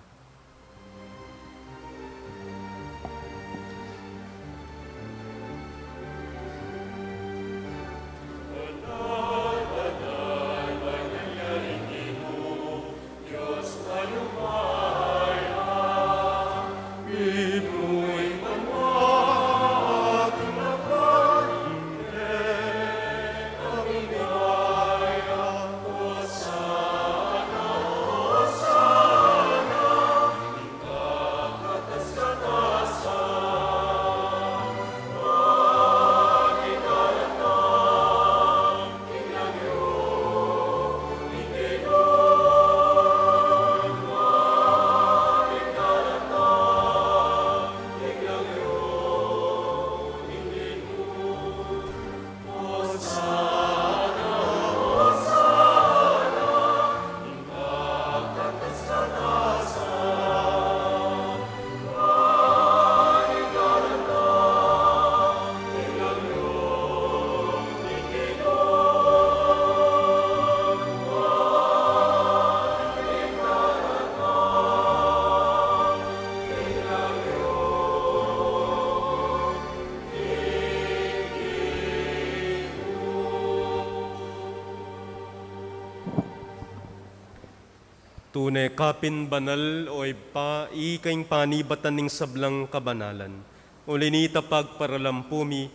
Tune ka pin banal, o Ibpa, ika ing panibatan ning sablang kabanalan. Uli nita pagparalampu mi,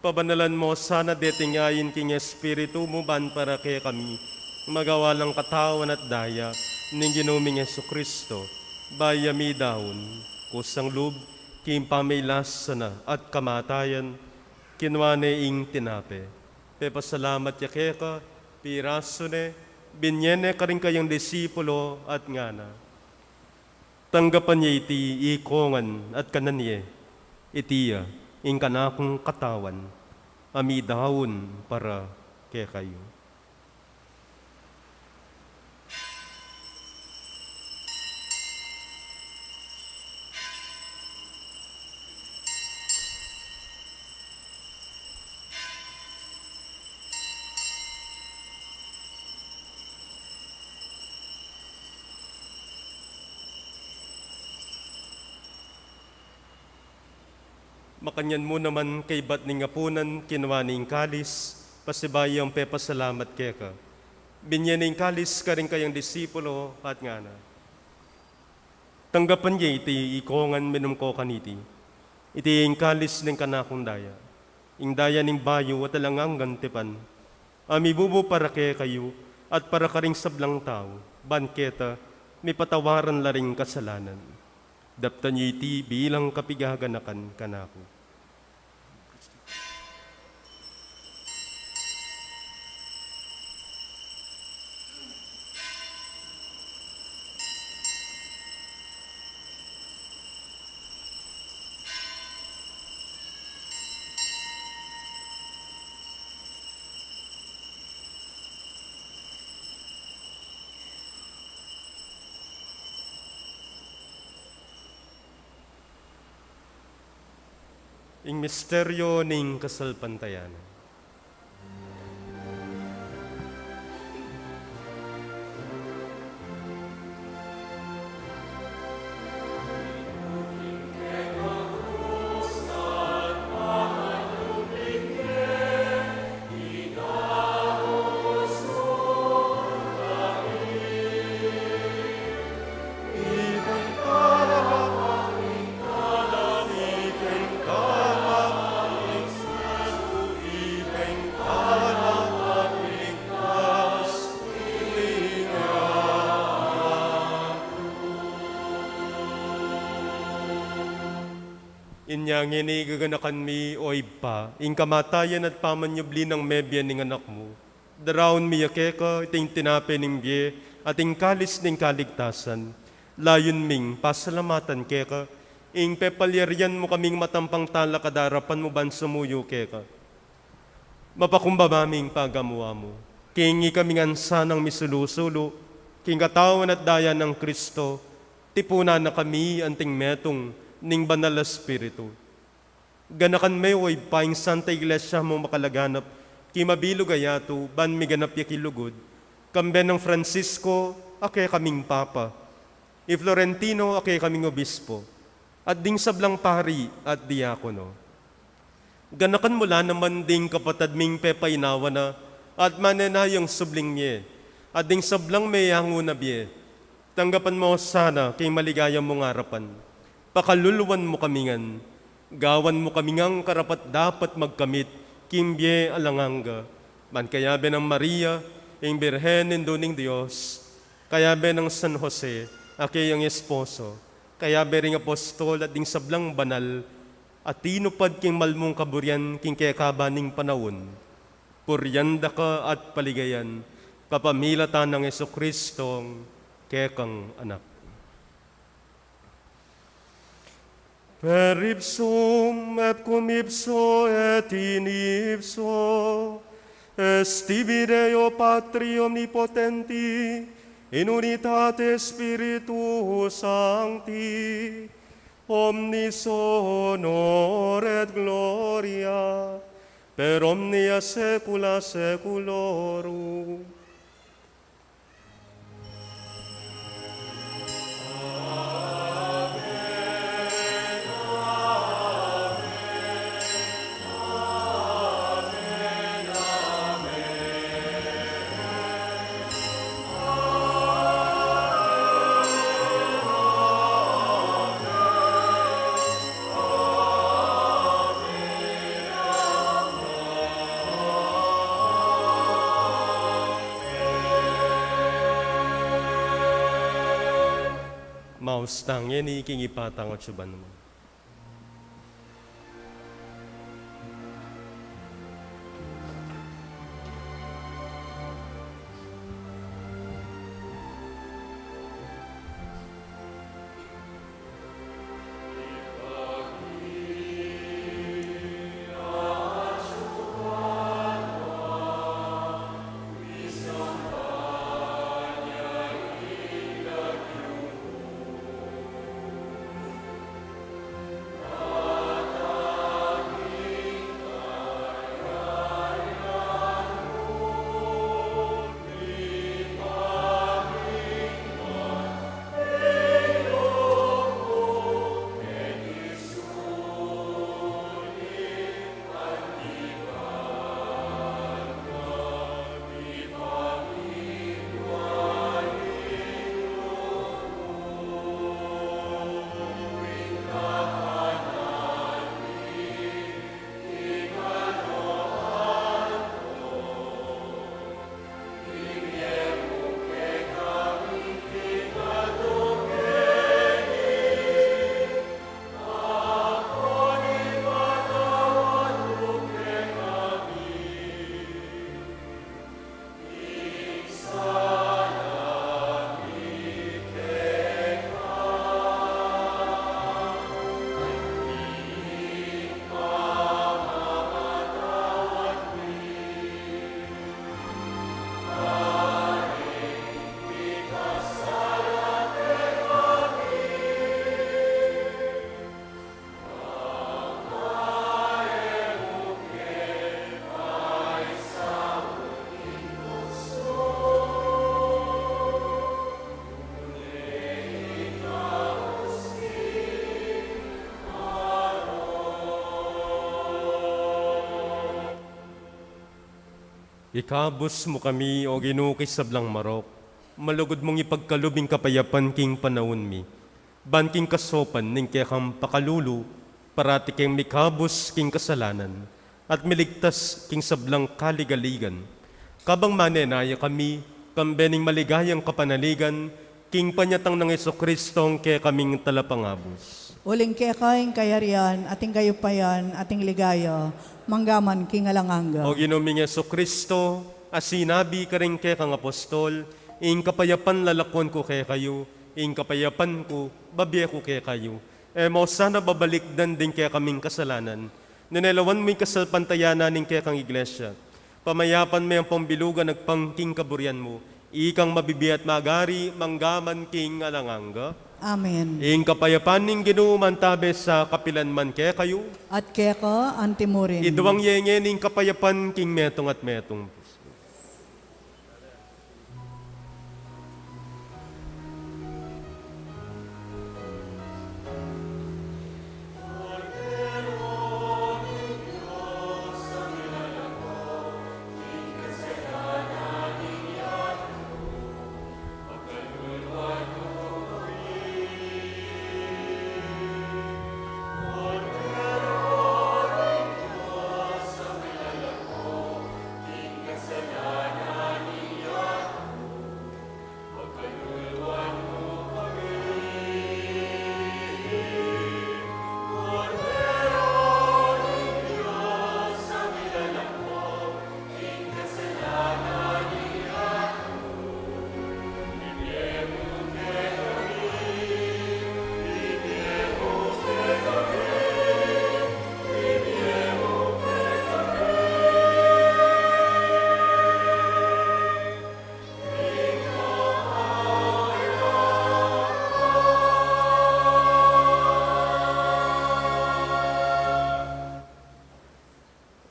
pabanalan mu sana deting ain king Espiritu mu ban para kekami magawa lang katawan at daya ning Ginu ming Jesucristo. Bayu ya midaun kusang lub king pamaylasa na at kamatayan, kinua ne ing tinape, pepasalamat ya keka, pirasu ne, binye ne karing kayang disipulo at ngana: Tanggapan ye iti ikongan at kanan ye, iti ya ing kanakung katawan a midaun para kekayu. Makanyan mu naman kaybat ning apunan, kinua ne ing kalis, pasibayu yang pepasalamat keka. Binye ne ing kalis karing kayang disipulo at ngana: Tanggapan ye iti ikongan, minum ko kaniti. Iti ing kalis ning kanakung daya, ing daya ning bayu at alang anggang tipan, a mibubu para kekayu at para karing sablang tau, ban keta mipatawaran la ring kasalanan. Daptan yu iti bilang kapigaganakan kanaku. Ing misteryo ning kasalpantayanan. Inya ngeni gaganakan mi, o Ibpa, ing kamatayan at pamanyubli nang mebie ning Anak mu. Daraun mi ya keka iting tinape ning bie at ing kalis ning kaligtasan. Layun ming pasalamatan keka ing pepalyarian mu kaming matampang talakad king arapan mu ban sumuyu keka. Mapakumbaba ming pagamu-amu king ikami ngan sanang misulu-sulu king katawan at daya nang Kristo, tipunan na kami anting metung ning Banal a Espiritu. Ganakan me, o Ibpa, ing Santa Iglesia mung makalaganap king mabilug a yatu ban miganap ya king lugud, kambe nang Francisco a kekaming Papa, i Florentino a kekaming Obispo, at ding sablang pari at diakono. Ganakan mu la naman ding kapatad ming pepainawa na at manenayang subling mie, at ding sablang meyangu na bie. Tanggapan mu sana king maligaya mung arapan. Pakaluluan mu kami ngan, gawan mu kami ngang karapat-dapat magkamit king bie alang angga, ban kayabe nang Maria, ing Birhen Indu ning Dios, kayabe nang San Jose a keyang esposo, kayabe ring apostol at ding sablang banal a tinupad king malmung kaburian king kekaba ning panaun, purian da ka at paligayan kapamilatan nang Jesucristong kekang Anak. Per ipsum, et cum ipso, et in ipso, extibi Deo Patri omnipotenti, in unitate Spiritus Sancti, omnis honor et gloria per omnia saecula saeculorum. Maus tang ngeni king ipatang atsuban mu. Ikabus mu kami, O Ginu, king sablang marok, malugud mung ipagkalub ing kapayapan king panaun mi. Ban king kasaupan ning kekang pakalulu, parati keng mikabus king kasalanan, at miligtas king sablang kaligaligan. Kabang manenaya kami, kambe ning maligayang kapanaligan, king panyatang nang Jesucristo, ing kekaming talapangabus. Uling keka ing kayarian, at ing kayupayan, at ing ligaya, manggaman king alang angga. O Ginu ming Jesucristo, a sinabi karing kekang apostol, ing kapayapan lalakwan ku kekayu, ing kapayapan ku, bibie ku kekayu. E mu sana babalikdan ding kekaming kasalanan, nune lawan mu ing kasalpantayanan ning kekang iglesia. Pamayapan me ampong bilugan agpang king kaburian mu, ikang mabibie at magari, manggaman king alang angga. Amen. Ing kapayapan ning Ginu mantabe sa kapilan man kekayu. At keka antimurin. Iduang ye ngeni ing kapayapan king metung at metung.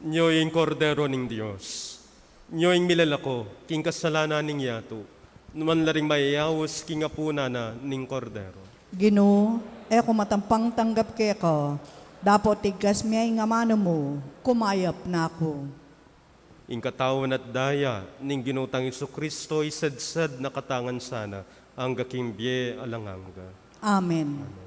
Nyo ing Kordero ning Dios. Nyo ing milalako king kasalanan ning yatu. Nuan la ring mayayaus king apunan na ning Kordero. Ginu, e ku matampang tanggap keka, dapot tigkas me ing amanu mu, kumayap na ku. Ing katawan at daya ning Ginu tang Jesucristo, isadsad na katangan sana, angga king bie alang angga. Amen. Amen.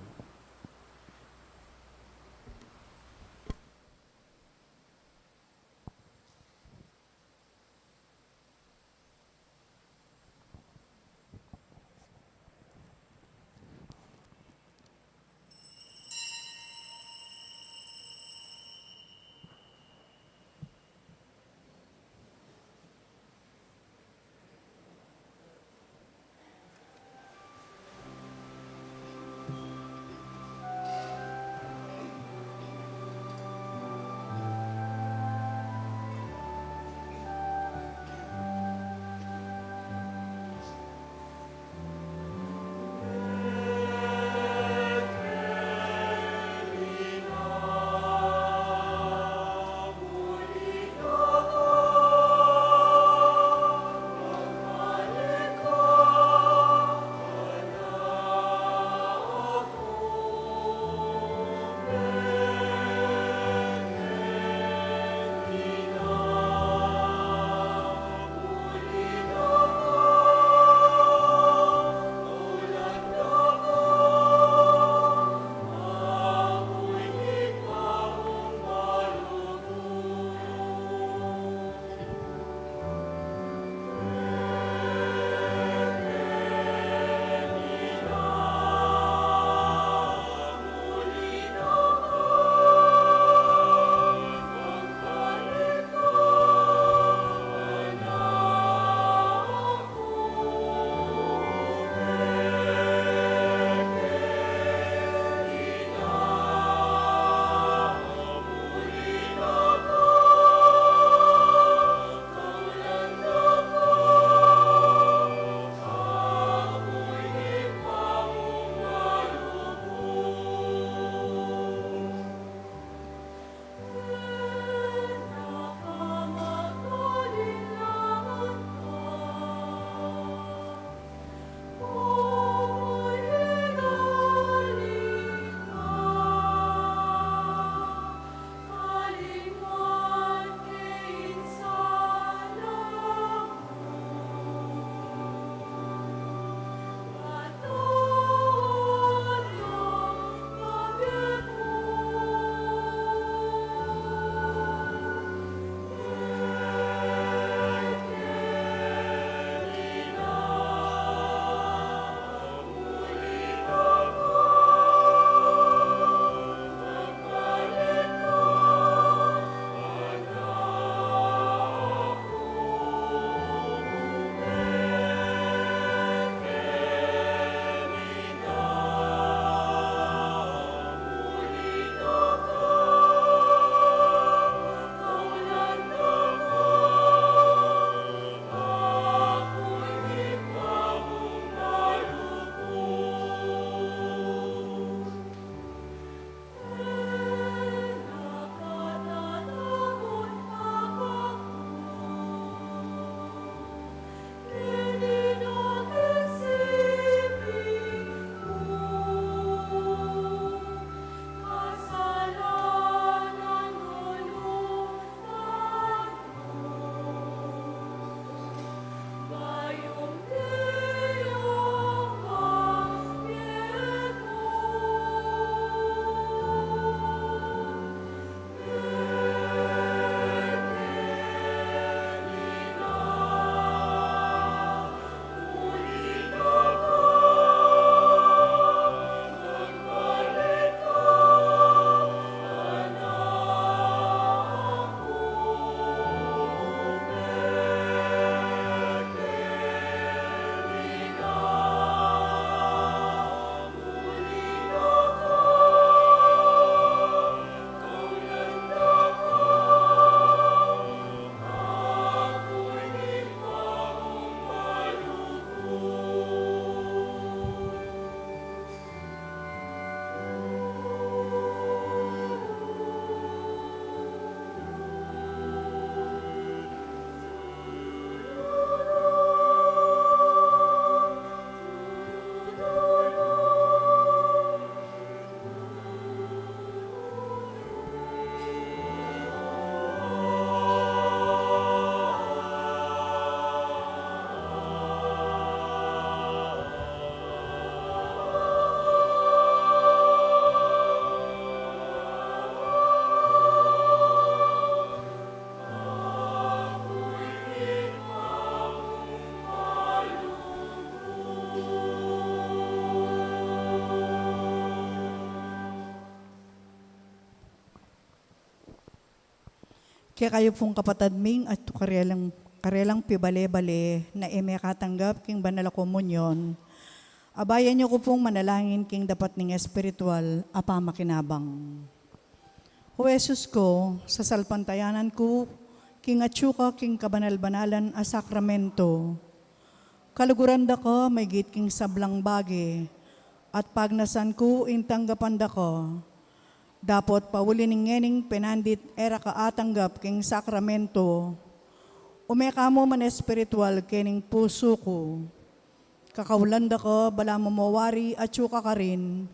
Kekayu pung kapatad ming atiu karelang, karelang pibale-bale na e mekatanggap king banal a komunyon, abayan yu ku pung manalangin king dapat ning espiritual a pamakinabang. O Jesus ku, sasalpantayanan ku king atiu ka king kabanal-banalan a sakramento. Kaluguran da ka maigit king sablang bage, at pagnasan ku ing tanggapan da ka. Dapot pauli ning ngening penandit e ra ka atanggap king sakramento, ume ka mu man espiritual kening pusu ku. Kakaulan da ka balamu mo wari atiu ka karin,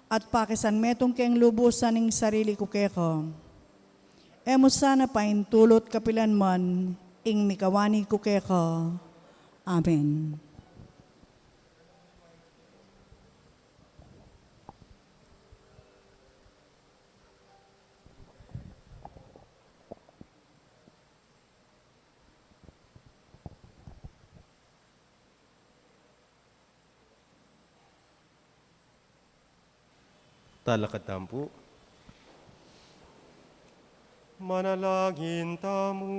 at pakisanmetung keng lubusan ing sarili ku keka. E mu sana paintulut kapilan man ing mikawani ku keka. Amen. Talakad tamu pu. Manalangin tamu.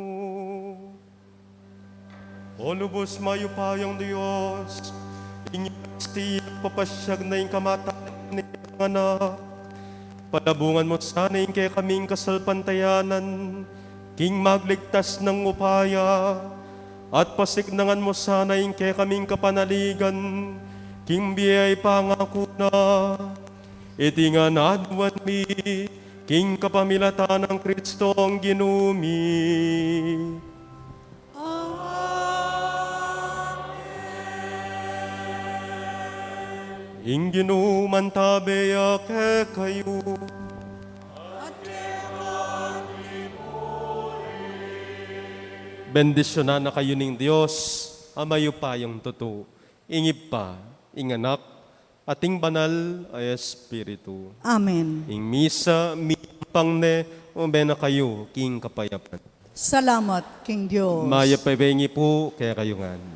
O lubus mayupayang Dios, ing Eukaristiya papasiag na ing kamatayan ning Anak. Palabungan mu sana ing kekaming kasalpantayanan king magligtas nang upaya, at pasiknangan mu sana ing kekaming kapanaligan king bie a ipangaku na. Iti ngan aduan mi king kapamilatan nang Kristong Ginu mi. Ing Ginu mantabe ya kekayu. Bendisyunan na kayu ning Dios a mayupayang tutu, ing Ibpa, ing Anak, at ing Banal a Espiritu. Amen. Ing misa miyampang ne, ume na kayu king kapayapan. Salamat king Dios. Mayap a bengi pu kekayu ngan.